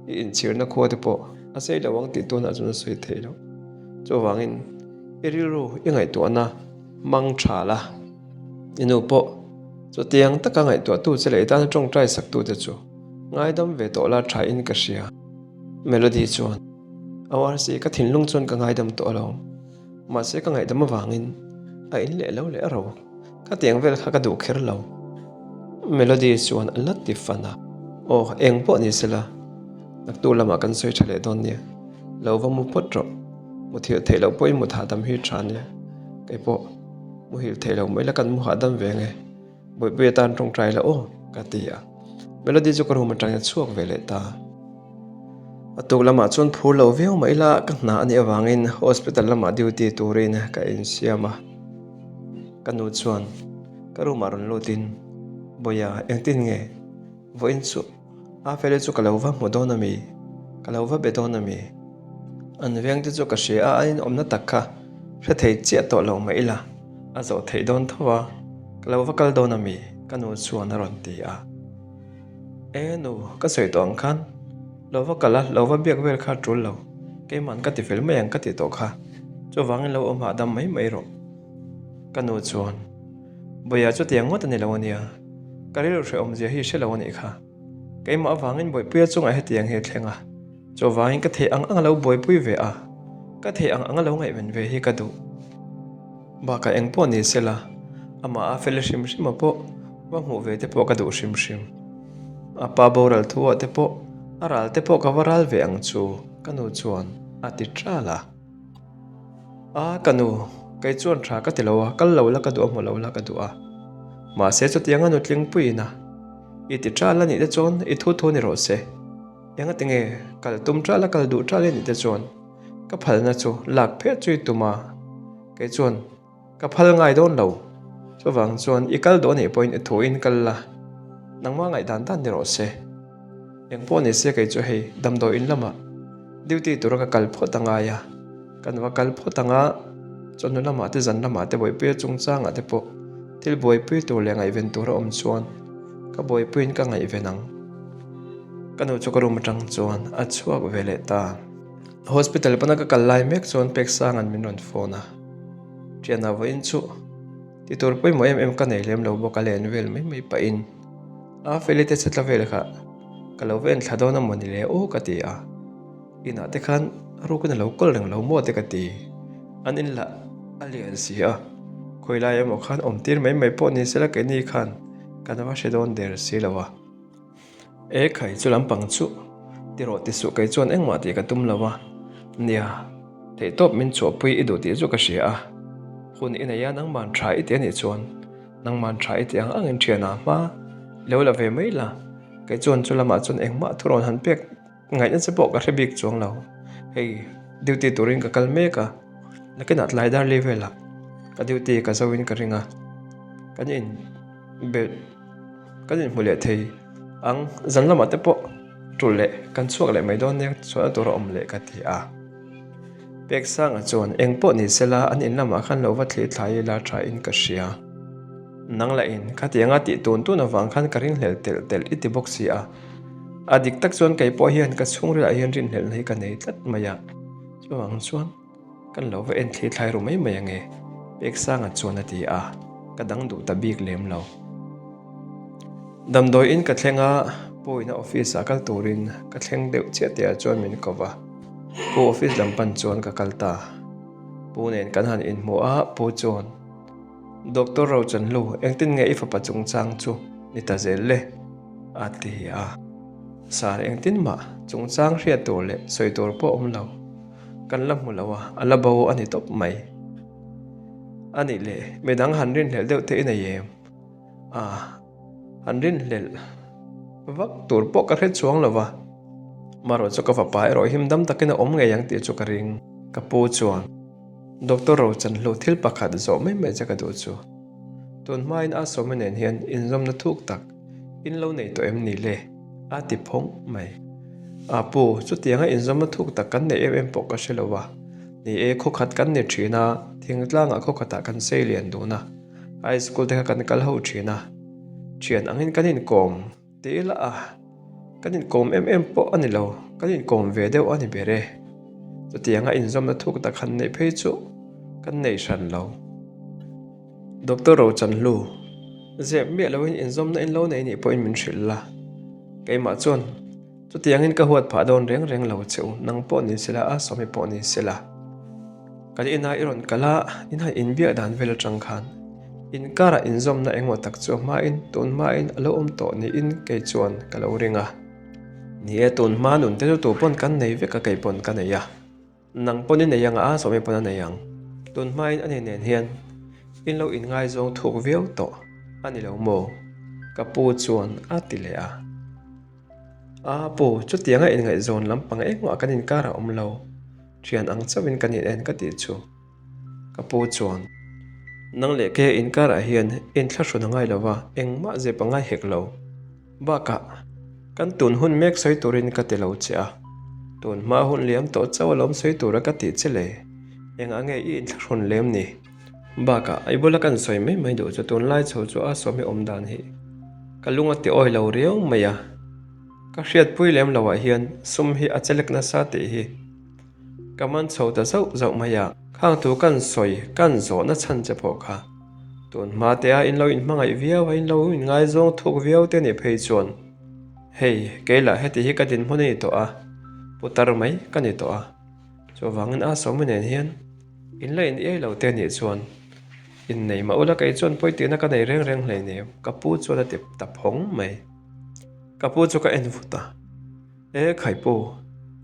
i inchhirna khua te pawh a sei lo ang tih tunah chuan a sawi thei lo. Chuvangin i rilru i ngaihtuahna mang tha la. I nu pawh chutiang taka ngaihtuahtu che leh i tana tawngtai saktute chu ngaidam ve tawh la tha in ka hria. Melody chuan, ORC, ka thinlung chuan ka ngaidam tawh alawm. Mahse ka ngaihdam avangin a in leh lo leh a ro. Ka tiang vel kha ka duh kher lo. Melody chuan a la ti fan a. Aw, eng pawh ni sela, naktu lamah kan sawi tha leh dawn nia. Lo va mu phawt rawh. Muthilh theih loh pawhin mut hahdam hi tha nia. Kei pawh. Muhil theih lo mai la kan mu hahdam ve nge. Bawihpui atan tawngtai la aw ka ti a. Melody chu ka room atangin a chhuak ve leh ta. A tuk lamah chuan phur lo viau mai la ka hna a nih avangin hospital lamah duty turin ka insiam a. Ka nu chuan ka room ah rawn lutin Bawia engtin nge vawiin chu A fele chu ka lo va hmu dawn a mi? Ka lo va be dawn a mi? An veng te chu ka hria a, an inawmna tak kha hre thei chiah tawh lo mah ila, a zawh theih dawn tho a, ka lo va kal dawn a mi? Ka nu chuan a rawn ti a. E nu, ka sawi tawh ang khan, lo va kal a, lo va biak vel kha a tul lo, keiman ka ti fel mai ang ka ti tawh kha, chuvangin lo awm hahdam mai mai rawh. Ka nu chuan. Bawia chutiang ngawt a ni lo a nia, ka rilru hrehawmzia hi hre lo a nih kha. Keimah avangin Bawihpuia chungah hetiang hi a thleng a, chuvangin ka theih ang ang a lo buaipui ve a, ka theih ang ang a lo ngaihven ve hi ka duh. Bakah eng pawh ni sela, amah a fel hrim hrim a pawh va hmuh ve te pawh ka duh hrim hrim. A pa boral thu ah te pawh a ral te pawh ka va ral ve ang chu ka nu chuan a ti ṭal a. A, ka nu, kei chuan tha ka ti lo a, kal lo la ka duh a, hmu lo la ka duh a. Mahse chutianga nutlingpuiin a, i ti ṭal a nih te chuan i thu thu ni rawh se. Engati nge kal tum ṭal a kal duh ṭal i nih te chuan ka phalna chu lak phet chu i tum a, kei chuan ka phal ngai dawn lo. Chuvang chuan i kal duh a nih pawhin i thuin kal la. Nangmah ngaihdan dan ni rawh se. Eng pawh ni se kei chu hei damdawi in lamah duty tura ka kal phawt a ngai a, kan va kal phawt ang a, chawhnu lamah te zan lamah te buaipuia chungchangah te pawh thil buaipui tur leh ngaihven tur a awm chuan ka buaipuiin ka ngaihven ang. Ka nu chu ka room atang chuan a chhuak ve leh ta. Hospital pana ka kal lai mek chuan Peksanga'n min rawn phone a, Thiana vawiin chu ti tur pawimawh em em ka nei lem lo bawk a len vel mai mai pahin a Feli te chhetla vel kha ka lo va en thla dawn a maw ni le aw ka ti a, inah te khan a rukin a lo kawl reng lo maw te ka ti, an in lah a lian si a, khawi lai emaw khan awm tir mai mai pawh ni sela keini khan kan va hre dawn der si lo a. E khai chu lampang chu ti rawh ti suh kei chuan engmah tih ka tum lo a, nia theihtawp min chhuahpui i duh tih chu ka hria a, hun i nei a nangman tha i ti anih chuan nangman tha i ti ang angin thian ah hma lo la ve mai la, kei chuan chu lamah chuan engmah thurawn han pek ngaihna che pawh ka hre bik chuang lo, hei duty turin ka kal mek a, nakinah tlai dar li velah ka duty ka zo in ka ring a, kan in belh. Kan inhmu leh thei ang, zan lamah te pawh tul leh kan chhuak leh mai dawn nia chhuahna tur a awm leh ka ti a. Peksanga chuan eng pawh ni sela an in lamah khan lo va thli thlai ila tha in ka hria. Nang lah in khatianga tih tun tun avang khan ka ringhlel telh telh i ti bawk si a. A dik tak chuan kei pawh hian ka chhungrilah hian rinhlelhna hi ka nei tlat mai a, chuvang chuan. Kan lo va en thli thlai ru mai mai ange, Peksanga chuan a ti a, ka dang duh ta bik lem lo. Damdawi in ka thleng a, Puina office ah kal turin ka thleng deuh chiah tih ah chuan min ko va, Pu office lam pan chuan ka kal ta. Pu nen kan han inhmu a, Pu chuan, Doctor Rochanhlu, engtin nge i fapa chungchang chu ni ta zel le? a ti a. Sir, engtin mah chungchang hriat tur leh sawi tur pawh awm lo. Kan la hmu lo a, a la bo a ni tawp mai. A nih leh, midang han rinhlelh deuh te i nei em? A, han rinhlelh vak tur pawh ka hre chuang lo va. Marawh chu ka fapa erawh him dam takin a awm ngei ang tih chu ka ring. Ka pu chuan, Doctor Rochanhlu thil pakhat zawh mai mai che ka duh chu. Tun hmain a sawmi nen hian inzawmna thuk tak in lo nei tawh em ni le? A ti phawng mai. A pu, chutianga inzawmna thuk tak kan neih em em pawh ka hre lo a. Ni e, khawkhat kan ni thin a, thingtlangah khawkhatah kan sei lian dun a, high school te kha kan kal ho thin a, thian angin kan inkawm ti ila a, kan inkawm em em pawh a ni lo, kan inkawm ve deuh a ni ber e. Chutianga inzawmna thuk tak han neih phei chu kan nei hran lo. Doctor Rochanhlu, Zep miah loin inzawmna in lo nei nih pawhin min hrilh la. Keimah chuan, Chutiangin ka huat phah dawn reng reng lo che u, nang pawh ni sela, a sawmi pawh ni sela. Kan inah i rawn kal a, in han inbiak dan vel atang khan inkarah inzawmna engmaw tak chu a hmain, tun hmain a lo awm tawh niin kei chuan ka lo ring a. Ni e, tun hma nun te chu tu pawn kan nei vek a, kei pawn ka nei a. Nang pawn i nei ang a, sawmi pawn a nei ang. Tun hmain ani nen hian in lo inngaizawng thuk viau tawh a ni lo maw? Ka pu chuan a ti leh a. A pu, chutianga inngaihzawn lampang engmah kan inkar a awm lo. Thian ang chauhin kan in en ka tih chu. Ka pu chuan, Nang leh ke inkarah hian inthlahrun a ngai lo va, engmah zep a ngai hek lo. Bakah, kan tun hun mek sawi turin ka ti lo che a, tun hma hun liam tawh chauh alawm sawi tura ka tih che le, engah nge i inthlahrun lem ni? Bakah, i bula kan sawi mai mai duh chu tunlai chho chu a sawmi awm dan hi ka lung a ti awi lo riau mai a, ka hriatpui lem loah hian sum hi a chelek nasa tih hi ka man chho ta zauh zauh mai a. Khang thu kan sawi kan zawhna chhan che pawh kha Tun hma te a in lo inhmangaih viau a, in lo inngaizawng thuk viau te nih phei chuan hei kei lah heti hi ka dinhmun a ni tawh a, putar mai ka ni tawh a, chuvangin a sawmi nen hian in la in iai lo te nih chuan innei mah ula kei chuan pawi tihna ka nei reng reng hleinem ka pu chuan a ti ta phawng mai. Ka pu chu ka en vut a. E Khaipu,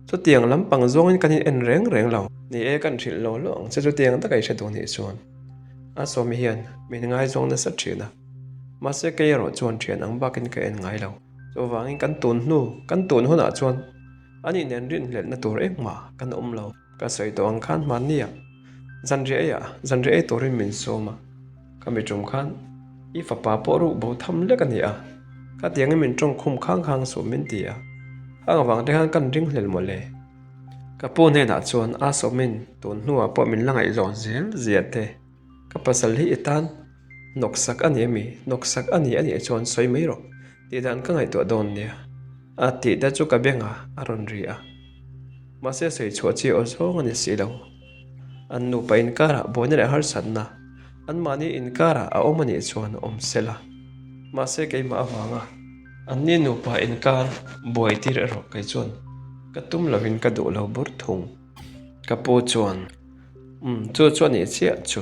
chutiang lampang zawngin kan in en reng reng lo. Ni e, kan hrilh lo lo ang che chutiang taka i hre duh nih chuan. A sawmi hian min ngaizawng nasa thin a, mahse kei erawh chuan thian ang bakin ka en ngai lo. Chuvangin kan tun hnu, kan tun hunah chuan ani nen rinhlelhna tur engmah kan awm lo. Ka sawi tawh ang khan hmanni ah zanriah ei ah zanriah ei turin min sawm a, ka mi tum khan i fapa pawh ruk bo tham lek a ni a. Khatiangin min tawng khum khang khang suh min ti a, khang avang te khan kan ringhlel mawle. Ka pu hnenah chuan a sawmin tun hnuah pawh min la ngaihzawn zel zia te. Ka pasal hi i tan hnawksak a ni ami? Hnawksak a ni a nih chuan sawi mai rawh tih dan ka ngaihtuah dawn nia. A tih te chu ka bengah a rawn ri a. Mahse sawi chhuah chi aw zawng a ni si lo. An nupa inkarah buaina leh harsatna anmahni inkarah a awm a nih chuan awm se la. Mahse keimah avanga anni nupa inkar buai tir erawh kei chuan ka tum lovin ka duh lo bur thung. Ka pu chuan, Umm, chu chu a nih chiah chu.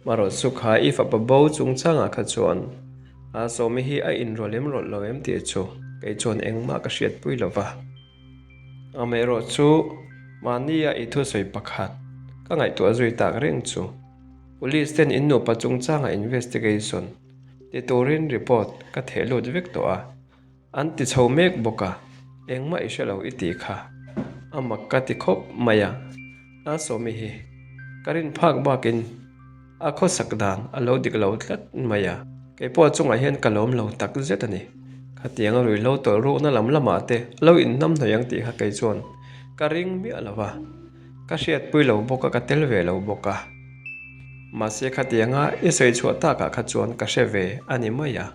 Marawh chu kha i fapa bo chungchangah kha chuan a Sawmi hi a inrawlh em rawlh lo em tih chu kei chuan engmah ka hriatpui lo va. Amaherawh chu mahnia i thusawi pakhat ka ngaihtuah zui tak reng chu Police ten in nupa chungchanga investigation ti turin report ka theh lut vek tawh a, an ti chho mek bawk a, engmah i hre lo i tih kha a mak ka ti khawp mai a, a sawmi hi ka rin phak bakin A khawsak dan a lo dik lo tlat mai a, kei pawh chungah hian ka lawm lo tak zet a ni. Khatiang a ruihhlo tawlh rukna lam lamah te a lo inhnam hnawih ang tih kha kei chuan ka ring miah lo va, ka hriatpui lo bawk a, ka tel ve lo bawk a. Mahse khatianga i sawi chhuah takah kha chuan ka hre ve a ni mai a,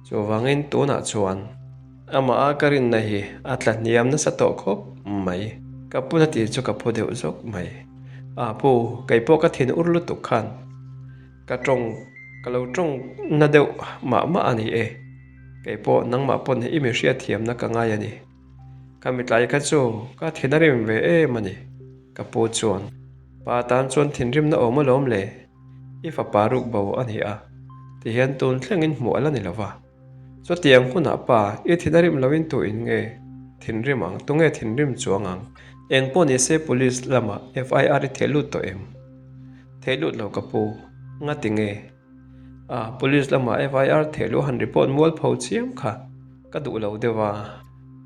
chuvangin tunah chuan amah a ka rinna hi a tla hniam nasa tawh khawp mai. Ka puna tih chu ka phu deuh zawk mai. A pu, kei pawh ka thin ur lutuk khan ka tawng ka lo tawng na deuh mah mah a ni e. Kei pawh nangmah pawn i mi hriatthiamna ka ngai a ni. Ka mitlai kha chu ka thin a rim ve em a ni, ka pu chuan. Pa tan chuan thinrimna awm alawm le, i fapa ruk bo a ni a, tihian tun thlengin hmuh a la ni lo va. Chutiang hunah pa, i thin a rim loin tu in nge thinrim ang, tunge thinrim chuang ang? Eng pawh ni se police lamah FIR i theh lut tawh em? Theh lut lo ka pu, ngati nge? Ah, police lamah FIR theh luh han report mual pho chiam kha ka duh lo deuh a,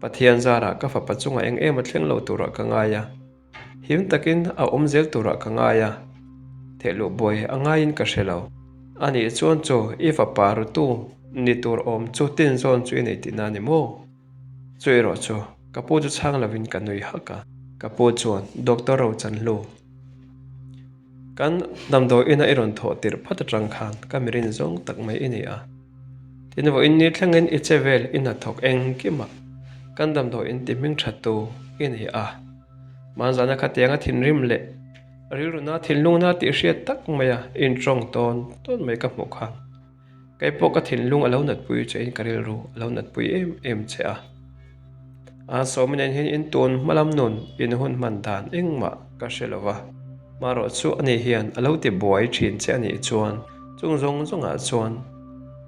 Pathian zarah ka fapa chungah eng em a thleng lo turah ka ngai a. Him takin a awm zel turah ka ngai a, thehluh buai a ngaiin ka hre lo. A nih chuan chu i fapa rutu ni tur awm chu tin zawn chu i nei tihna a ni maw? Chu erawh chu ka pu chu chhang lovin ka nui hak a. Ka pu chuan Doctor Rochanhlu, kan damdawi ina i rawn thawh tirh phat atang khan ka mirin zawng tak mai i ni a. Tin vawiin ni thlengin i che vel i hnathawk engkimah kan damdawi in ti hming thattu i ni a. Hmanzana khatianga thinrim leh rilruna thinlungna tih hriat tak maia intawng tawn tawn mai ka hmuh khan kei pawh ka thinlung a lo natpui che in ka rilru a lo natpui em em che a. A sawmi nen hian in tun hmalam nun in hun hman dan engmah ka hre lo va, marawh chu ani hian a lo ti buai thin che a nih chuan chung zawng zawngah chuan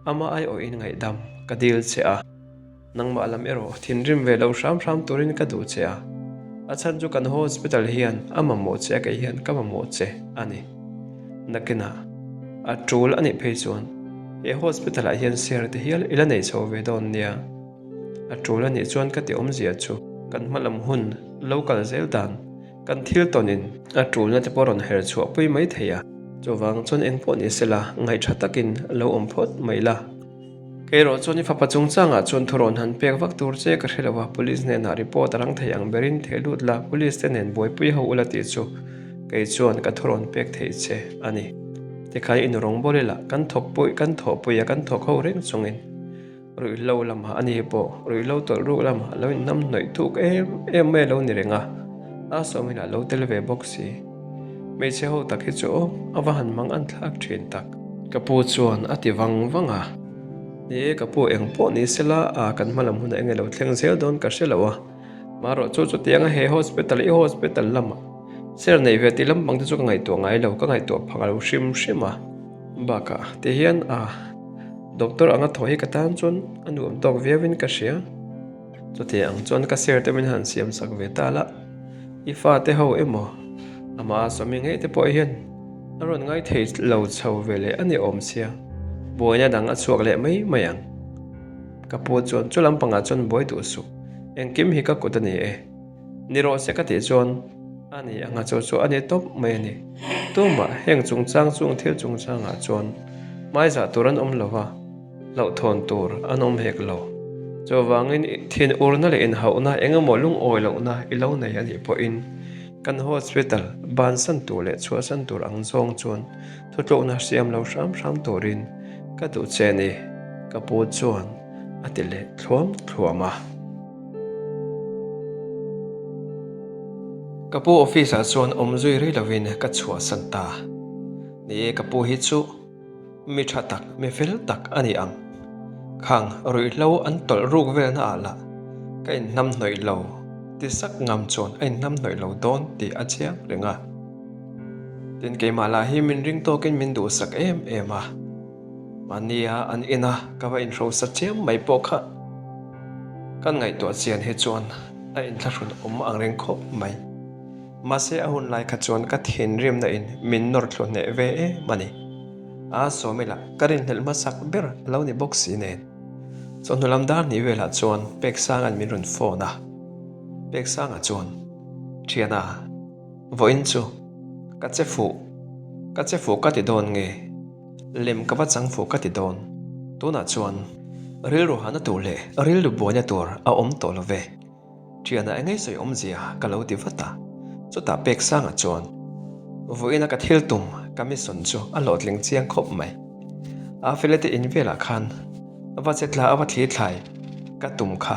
ama aiawhin ngaihdam ka dil che a. Nangmah lam erawh thinrim ve lo hram hram turin ka duh che a, a chhan chu kan hospital hian a mamawh che a kei hian ka mamawh che a ni. Nakinah a tul a nih phei chuan he hospital ah hian share te hial i la nei chho ve dawn nia. A tul a nih chuan ka ti awmzia chu kan hmalam hun lo kal zel dan kan thil tawnin a tulna te pawh rawn her chhuah pui mai thei a. Chuvang chuan engpawh ni sela ngaihṭha takin lo awm phawt mai la. Keirawh chuan i fapa chungchangah chuan thurawn han pek vak tur che ka hre lo a, police hnenah report a rang thei ang berin theh lut la, police te nen buaipui ho ula tih chu kei chuan ka thurawn pek theih che a ni. Tikhan i nu rawngbawl ila kan thawkpui kan thawhpui a kan thawk ho reng chungin ruihhlo lamah a ni pawh ruihhlo tawlh ruk lamah lo inhnam hnawih thuk em em mai a lo ni reng a, a sawmin a lo tel ve bawk si. Hmeichhe ho tak hi chu aw, a va han mang an thlak thin tak. Ka pu chuan a ti vang vang a. Ni e, ka pu eng pawh ni sela, a kan hma lam hunah enge lo thleng zel dawn ka hre lo a. Marawh chu chutianga he hospital i hospital lamah ser nei ve tih lampang te chu ka ngaihtuah ngai lo, ka ngaihtuah phak lo hrim hrim a. Bakah ti hian a doctor anga thaw hi ka tan chuan a nuam tawk viauin ka hria. Chuti ang chuan ka ser te min han siam sak ve ta la, i fate ho emaw amah a sawmi ngei te pawh hian a rawn ngai thei lo chho ve leh a ni awm sia, buaina dang a chhuak leh mai mai ang. Ka pu chuan chu lampangah chuan buai duh suh, engkim hi ka kut a ni e. Ni rawh se ka tih chuan a ni anga chu chu a ni tawp mai a ni. Tumah heng chungchang chung thil chungchangah chuan hmaizah tur an awm lo va. Hlauhthawn tur an awm hek lo. Chuvangin thinurna leh inhauhna eng emaw lungawi lohna i lo nei a nih pawhin kan hospital bansan tur leh chhuahsan tur ang zawng chuan thutlukna siam lo hram hram turin ka duh che a ni, ka pu chuan a ti leh thluam thluam a. Ka pu office ah chuan awm zui rei lovin ka chhuahsan ta. Ni e, ka pu hi chu mi tha tak, mi fel tak a ni ang. Khang ruihhlo an tawlh ruk velna ah lah ka inhnam hnawih lo ti sak ngam chuan a inhnam hnawih lo dawn tih a chiang reng a. Tin keimah lah hi min ring tawkin min duhsak em em a. Mahnia an ina ka va inhrosa chiam mai pawh kha kan ngaihtuah chian hi chuan a inthlahrun awm ang reng khawp mai. Mahse a hun lai kha chuan ka thinrimna in min nawr thlu hneh ve em a ni. A sawmi lah ka rinhlelh hmasak ber a lo ni bawk si nen. Chawhnu lam dar hnih velah chuan Peksanga'n min rawn phone a. Peksanga chuan, Thiana, vawiin chu ka che fuh, ka che fuh ka ti dawn nge? Lem ka va chang fuh ka ti dawn. Tunah chuan rilru hahna tur leh rilru buaina tur a awm tawh lo ve. Thiana engei sawi awmzia ka lo ti vat a, chutah pek sangah chuan vawiina ka thil tum ka mission chu a hlawhtling chiang khawp mai. A fele te in velah khan va che tla a va thli thlai ka tum kha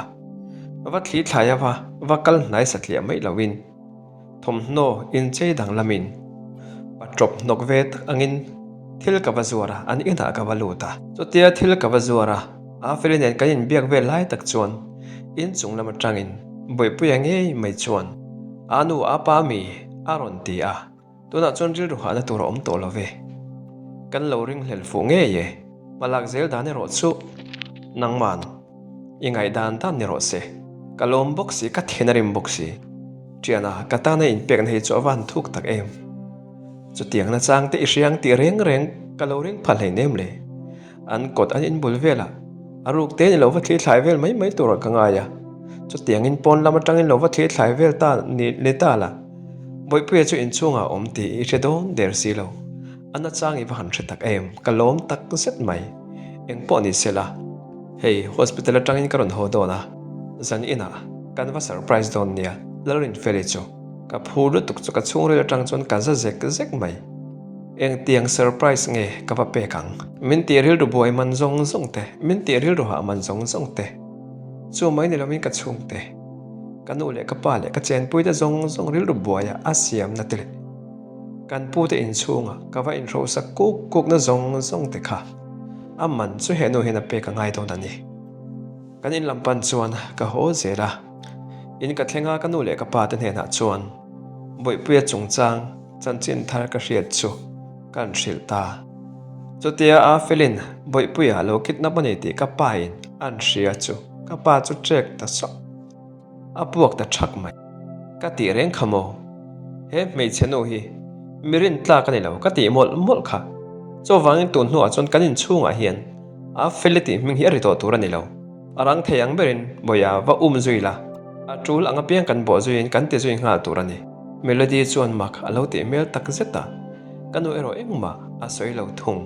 va thli thlai a va va kal hnai satliah mai loin Thawmhnaw inchei danglamin pa ṭawp hnawk ve tak angin thil ka va zuar a, an inah ka va lut a. Chutia thil ka va zuar a, Afeli nen kan inbiak vel lai tak chuan inchung lam aṭangin Bawihpuia ngei mai chuan a nu a pa mi a rawn ti a, tunah chuan rilru hahna tur a awm tawh lo ve. Kan lo ringhlel fuh ngei e, hmalak zel dan erawh chu nangman. I ngaihdan dan ni rawh se. Ka lawm bawk si, ka then a rim bawk si. Ṭiana, ka tana inpekna hi chu a van thuk tak em. Chutiang nachang te i hriang tih reng reng ka lo ring pha hlein em le. An kawt an inbul velah a ruk te ni lo va thli thlai vel mai mai turah ka ngai a. Chutiangin pawn lam atangin lo va thli thlai vel ta ni ni ta la. Bawihpuia chu inchhungah a awm tih i hre dawn der si lo. A nachang i va han hre tak em, ka lawm tak zet mai. Engpawh ni se la. Hei, hospital atangin ka rawn haw dawn a, zan inah kan va surprise dawn nia, Lalrinfeli chu ka phur lutuk chu ka chhungril atang chuan ka za zek zek mai. Engtiang surprise nge ka va pek ang? Min tih rilru buai man zawng zawng te, min tih rilru hah man zawng zawng te, chu mai ni lovin ka chhungte, ka nu leh ka pa leh ka chenpui te zawng zawng rilru buaia a siamna te leh kan pute inchhunga ka va inhrosak kuk kukna zawng zawng te kha. A man chu he nu hian a pek a ngai dawn a ni. Kan in lam pan chuan ka haw zel a, in ka thleng a ka nu leh ka pa te hnenah chuan Bawihpuia chungchang chanchin thar ka hriat chu ka an hrilh ta. Chutia a felin Bawihpuia lo kidnap a ni tih ka pa in an hria chu ka pa chu trek ta sawk. A puak ta thak mai. Ka tih reng kha maw? He hmeichhe nu hi mi rin tlak a ni lo ka tih mawlh mawlh kha. Chuvangin tun hnuah chuan kan inchhungah hian a Feli tih hming hi a ri tawh tur a ni lo. A rang thei ang berin Bawia va um zui la, a tul ang apiang kan bawh zuiin kan ti zui nghal tur a ni. Melody chuan mak a lo tih hmel tak zet a, ka nu erawh engmah a sawi lo thung.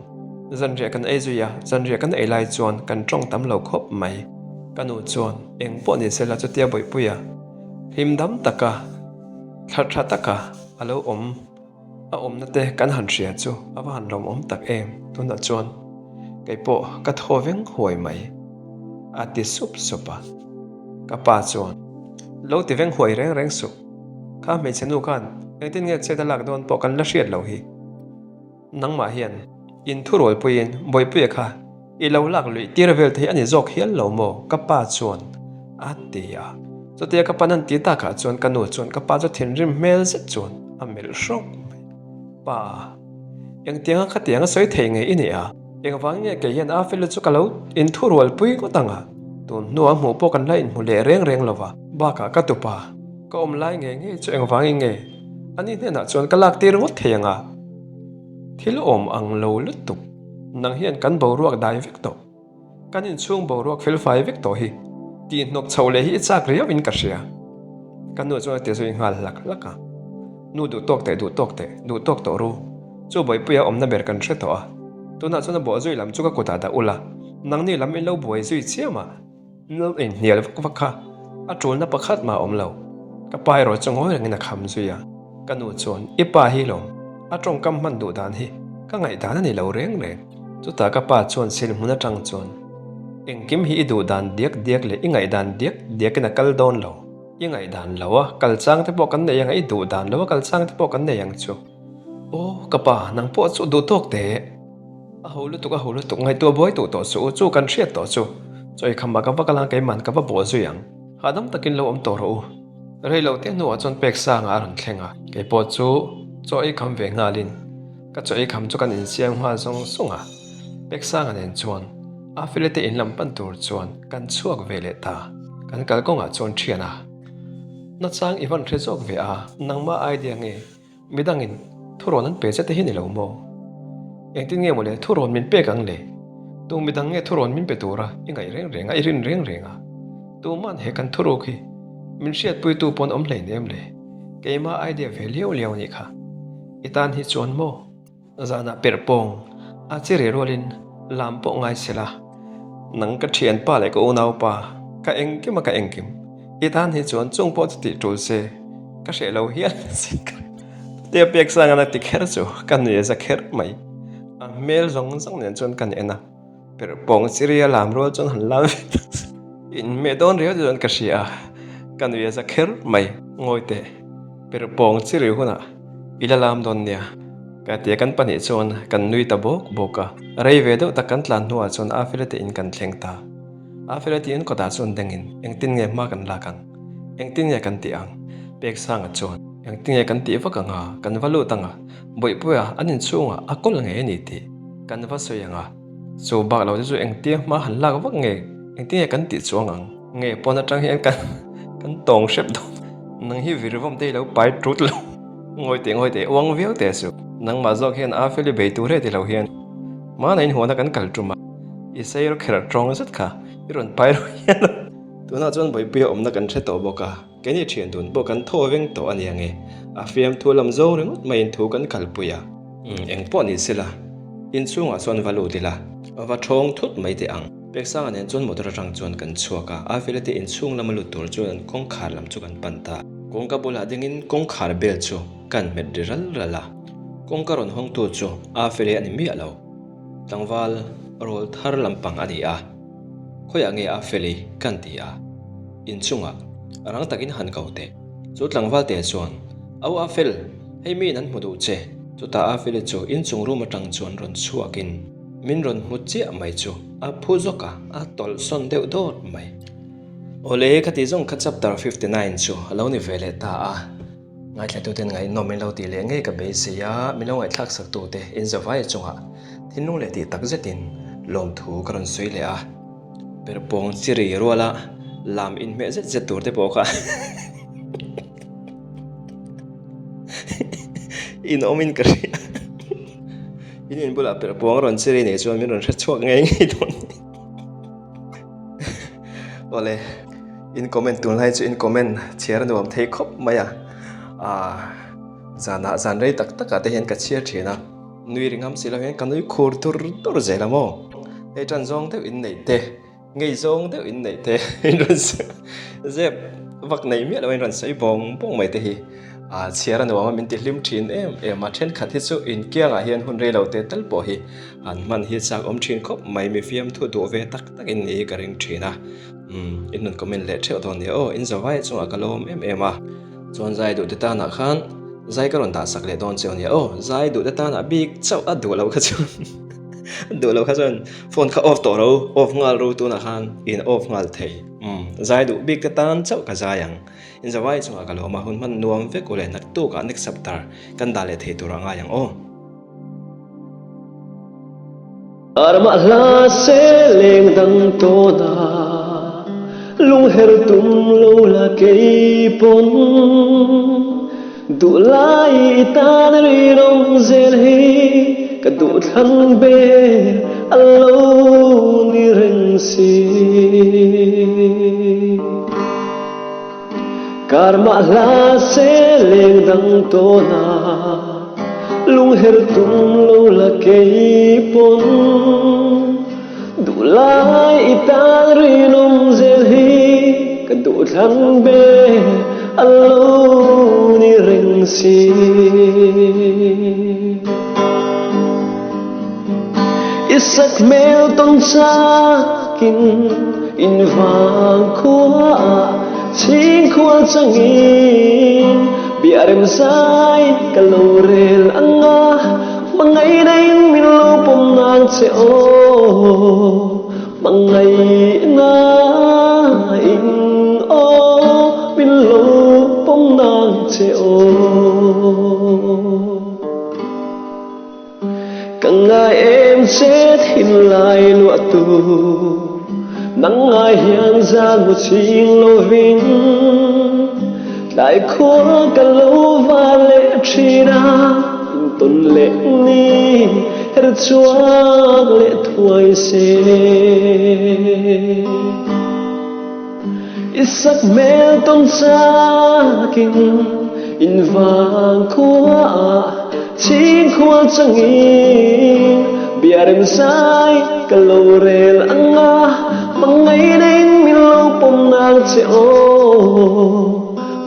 Zanriah kan ei zui a, zanriah kan ei lai chuan kan tawng tam lo khawp mai. Ka nu chuan eng pawh ni sela chutia Bawihpuia hlim dam taka thla tha taka a lo awm a awmna te kan han hria chu a va han lawmawm tak em tunah chuan kei pawh ka thaw veng huai mai a ti sup sup a ka pa chuan lo ti veng huai reng reng suh kha hmeichhe nu khan engtin nge chet a lak dawn pawh kan la hriat lo hi. Nangmah hian in thurualpuiin Bawihpuia kha i lo lak luih tir vel thei a ni zawk hial lo maw? ka pa chuan a ti a. Chutia ka pa'n an ti takah chuan ka nu chuan ka pa chu thinrim hmel zet chuan a melh hrawk mai. Pa, engtianga khatianga sawi thei nge i nih a? Engvang nge kei hian a fela chu ka lo in thurualpui ngawt ang a? Tun hnuah hmuh pawh kan la inhmu leh reng reng lo va, bakah ka tupa ka awm lai ngei ngei chu engvangin nge ani hnenah chuan ka lak tir ngawt thei ang a? Thil awm ang lo lutuk, nang hian kan boruak dai vek tawh, kan inchhung boruak felfai vek tawh hi tih hnawk chhoh leh hi i chak riau in ka hria. Ka nu chuan a ti zui nghal hlak hlak a, Nu duh tawk teh, duh tawk teh, duh tawk tawh ru, chu Bawihpuia awmna ber kan hre tawh a, tunah chuan a bawh zui lam chu ka kutah dah ula, nangni lam in lo buai zui chiam a. Lo inhnial vak vak kha a tulna pakhat mah a awm lo. Ka pa erawh chu ngawi rengin a kham zui a. Ka nu chuan, I pa hi lawm, a tawngkam hman duh dan hi ka ngaihdan a ni lo reng reng. Chutah ka pa chuan sil hmun atang chuan, Engkim hi i duh dan diak diak leh i ngaihdan diak diakin a kal dawn lo. I ngaihdan lo a kal chang te pawh kan nei ang a, i duh dan lo a kal chang te pawh kan nei ang chu. Aw, ka pa, nang pawh chu duh tawk teh. A ho lutuk, a ho lutuk, ngaihtuah buai tuh tawh suh u, chu kan hriat tawh chu. Chawi khamah ka va kal ang, keiman ka va bawh zui ang. Hahdam takin lo awm tawh rawh u. Rei lo te hnuah chuan pek sangah a rawn thleng a, kei pawh chu chaw ei kham ve nghalin ka chaw ei kham chu kan insiam nghal zawng zawng a. Pek sanga nen chuan a file te in lam pan tur chuan kan chhuak ve leh ta. Kan kalkawngah chuan thian a, Nachang i van hre zawk ve a, nangmah idea nge? Midangin thurawn an pe che te hi ni lo maw? Engtin nge mawle thurawn min pek ang le? Tu midang nge thurawn min pe tura i ngaih reng reng a, i rin reng reng a? Tuman he kan thuruk hi min hriatpuitu pawn awm hlein em le? Keima idea ve liau liau anih kha. I tan hi chuan maw? Zanah perh pawng a che reh rualin lam pawh ngai se la, nang ka thianpa leh ka unaupa ka engkim a ka engkim, i tan hi chuan chung pawh chu tih tul se ka hreh lo hial sin ka tia pek sang a ti kher chu ka nui a za kher mai, a hmel zawng zawng nen chuan kan en a. Perh pawng chiria lam rual chuan han lam ve tak se. Inhmeh dawn riau chuan ka hria a, ka nui a za kher mai. Ngawi teh, perh pawng chiri hunah i la lam dawn nia. Ka tia kan pahnih chuan kan nui ta bawk bawk a. Rei ve deuh tak kan tlan hnuah chuan Afela te in kan thleng ta. Afela te in kawtah chuan dengin engtin nge hma kan lak ang? Engtin nge kan tih ang? Peksanga chuan engtin nge kan tih vak ang a, kan va lut ang a, Bawihpuia an inchhungah a kawl ngei a ni tih kan va sawi ang a, chu bak lo te chu engtia hma han lak vak nge, engtin nge kan tih chuang ang? Nge pawn atang hian kan kan tawng hrep dawn. Nang hi virvawm te i lo pai tut lo. Ngawi teh ngawi teh uang viau teh suh. Nangmah zawk hian a feli bei tur e ti lo hian hmana inhuana kan kal tum a, i sei kher tawng zet kha i rawn pai ru hian a. Tunah chuan Bawihpuia awmna kan hre tawh bawk a. Keini thian dun pawh kan thaw veng tawh a nia nge, a fiamthu lam zawng ringawt maiin thu kan kalpui a. Umm, eng pawh ni sela, inchhungah chuan va lut ila, va thawng thut mai teh ang. Peksanga nen chuan motor atang chuan kan chhuak a, Afela te inchhung lama lut tur chuan an kawngkhar lam chu kan pan ta. Kawngka bulah dingin kawngkhar bel chu kan hmet ri ral ral a, kawngka rawn hawngtu chu Afela a ni miah lo. Tlangval rawl thar lampang a ni a, Khawiah nge Afeli kan ti a? Inchungah rang takin han ko teh. Chu tlangval te chuan, Au Afel, hei miin an hmu duh che. Chutah Afeli chu inchung room atang chuan rawn chhuakin min rawn hmu chiah mai chu a phu zawk a, a tawlh sawn deuh dawt mai. Awle, khati zawng kha chapter 59 chu a lo ni ve leh ta a. Ngaithlatuten ngaihnawm min lo tih leh ngei ka beisei a, min lo ngaihthlak sak tute in zavai chungah thinlung leh tih tak zetin lawmthu ka rawn sawi leh a. Perhpawng chiri ruala lam inhmeh zet zet tur te pawh kha in awmin ka hria. In in bulah perhpawng rawn chiri nei chuan min rawn hre chhuak ngei ngei dawn. Awle, in comment tunlai chu in comment chhiar a nuam thei khawp mai a. Aaa zanah zan rei tak takah te hian ka chhiar thin a. Nui ri ngam si lo hian ka nui khur tur tur zel a maw? Hei tan zawng deuh in neih te, ngei zawng deuh in neih te in rawn zep vak nei miah lo in rawn sawi bawng bawng mai te hi a chhiar a nuam a min ti hlim thin em em a. Thenkhat hi chu inkiangah hian hun rei lo te tal pawh hi an hman hi chak awm thin khawp mai mi fiamthu duh ve tak tak in ni ka ring thin a. Umm in rawn comment leh theuh dawn nia aw in zavai chungah ka lawm em em a. Chuan zai duh te tanah khan zai ka rawn dah sak leh dawn che ania aw, zai duh te tanah bik chauh a duh loh kha chuan duh loh kha chuan phone kha off tawh ro, off nghal ro tunah khan in off nghal thei umm zai duh bik te tan chauh ka zai ang in zavai chungah ka lawm a hun hman nuam vek ule naktukah next chapter kan dah leh thei tur a ngai ang aw. Armah hla se leng dang tawn a, lungher tum lo la kei pawn. Duhlai i tan rinawm zel hi ka duhthlang ber a lo ni reng si. Karmah hla se leng dang tawn a. Lungher tum lo la kei pawn. Duhlai i tan rinawm zel hi ka duhthlang ber a lo ni reng si. I sak hmel tawn chakin in vang khuaah chhingkhual changin biahrem zai ka lo rel ang a, hmangaihna in min lo pawm nan che aw, hmangaihna in aw min lo pawm nan che aw. Ka ngai em che thinlai luah tu, nang ngai hian zan mu ching lovin tlai khua ka lo va leh thin a, intawn leh ni her chhuak leh thuai se. I sak hmel tawn chakin in vang khuaah chhingkhual changin biarem zai ka lo rel ang a, hmangaihna in min lo pawm nang che aw,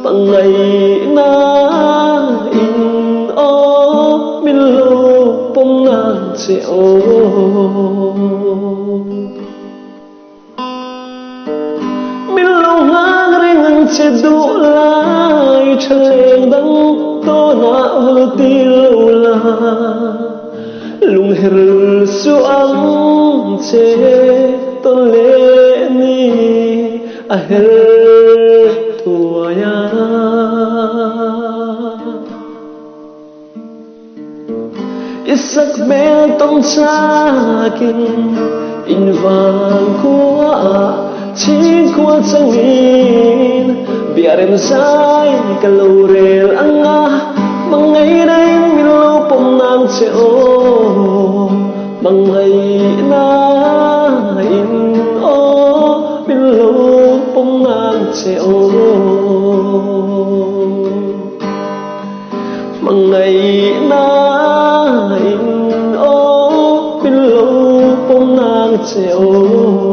hmangaihna in aw min lo pawm nang che aw. Min lo nghak reng ang che duh lai tha leng dang tawnah vul ti lo la, lungher lul suh ang che tawn leh ni a her thuai a. I sak hmel tawng chakin in vang khuaah chhingkhual changin biarem zai ka lo rel ang a, hmangaihna in min lo pawm nan che aw, hmangaihna in aw min lo pawm nan che aw. Hmangaihna in aw min lo pawm nang che aw.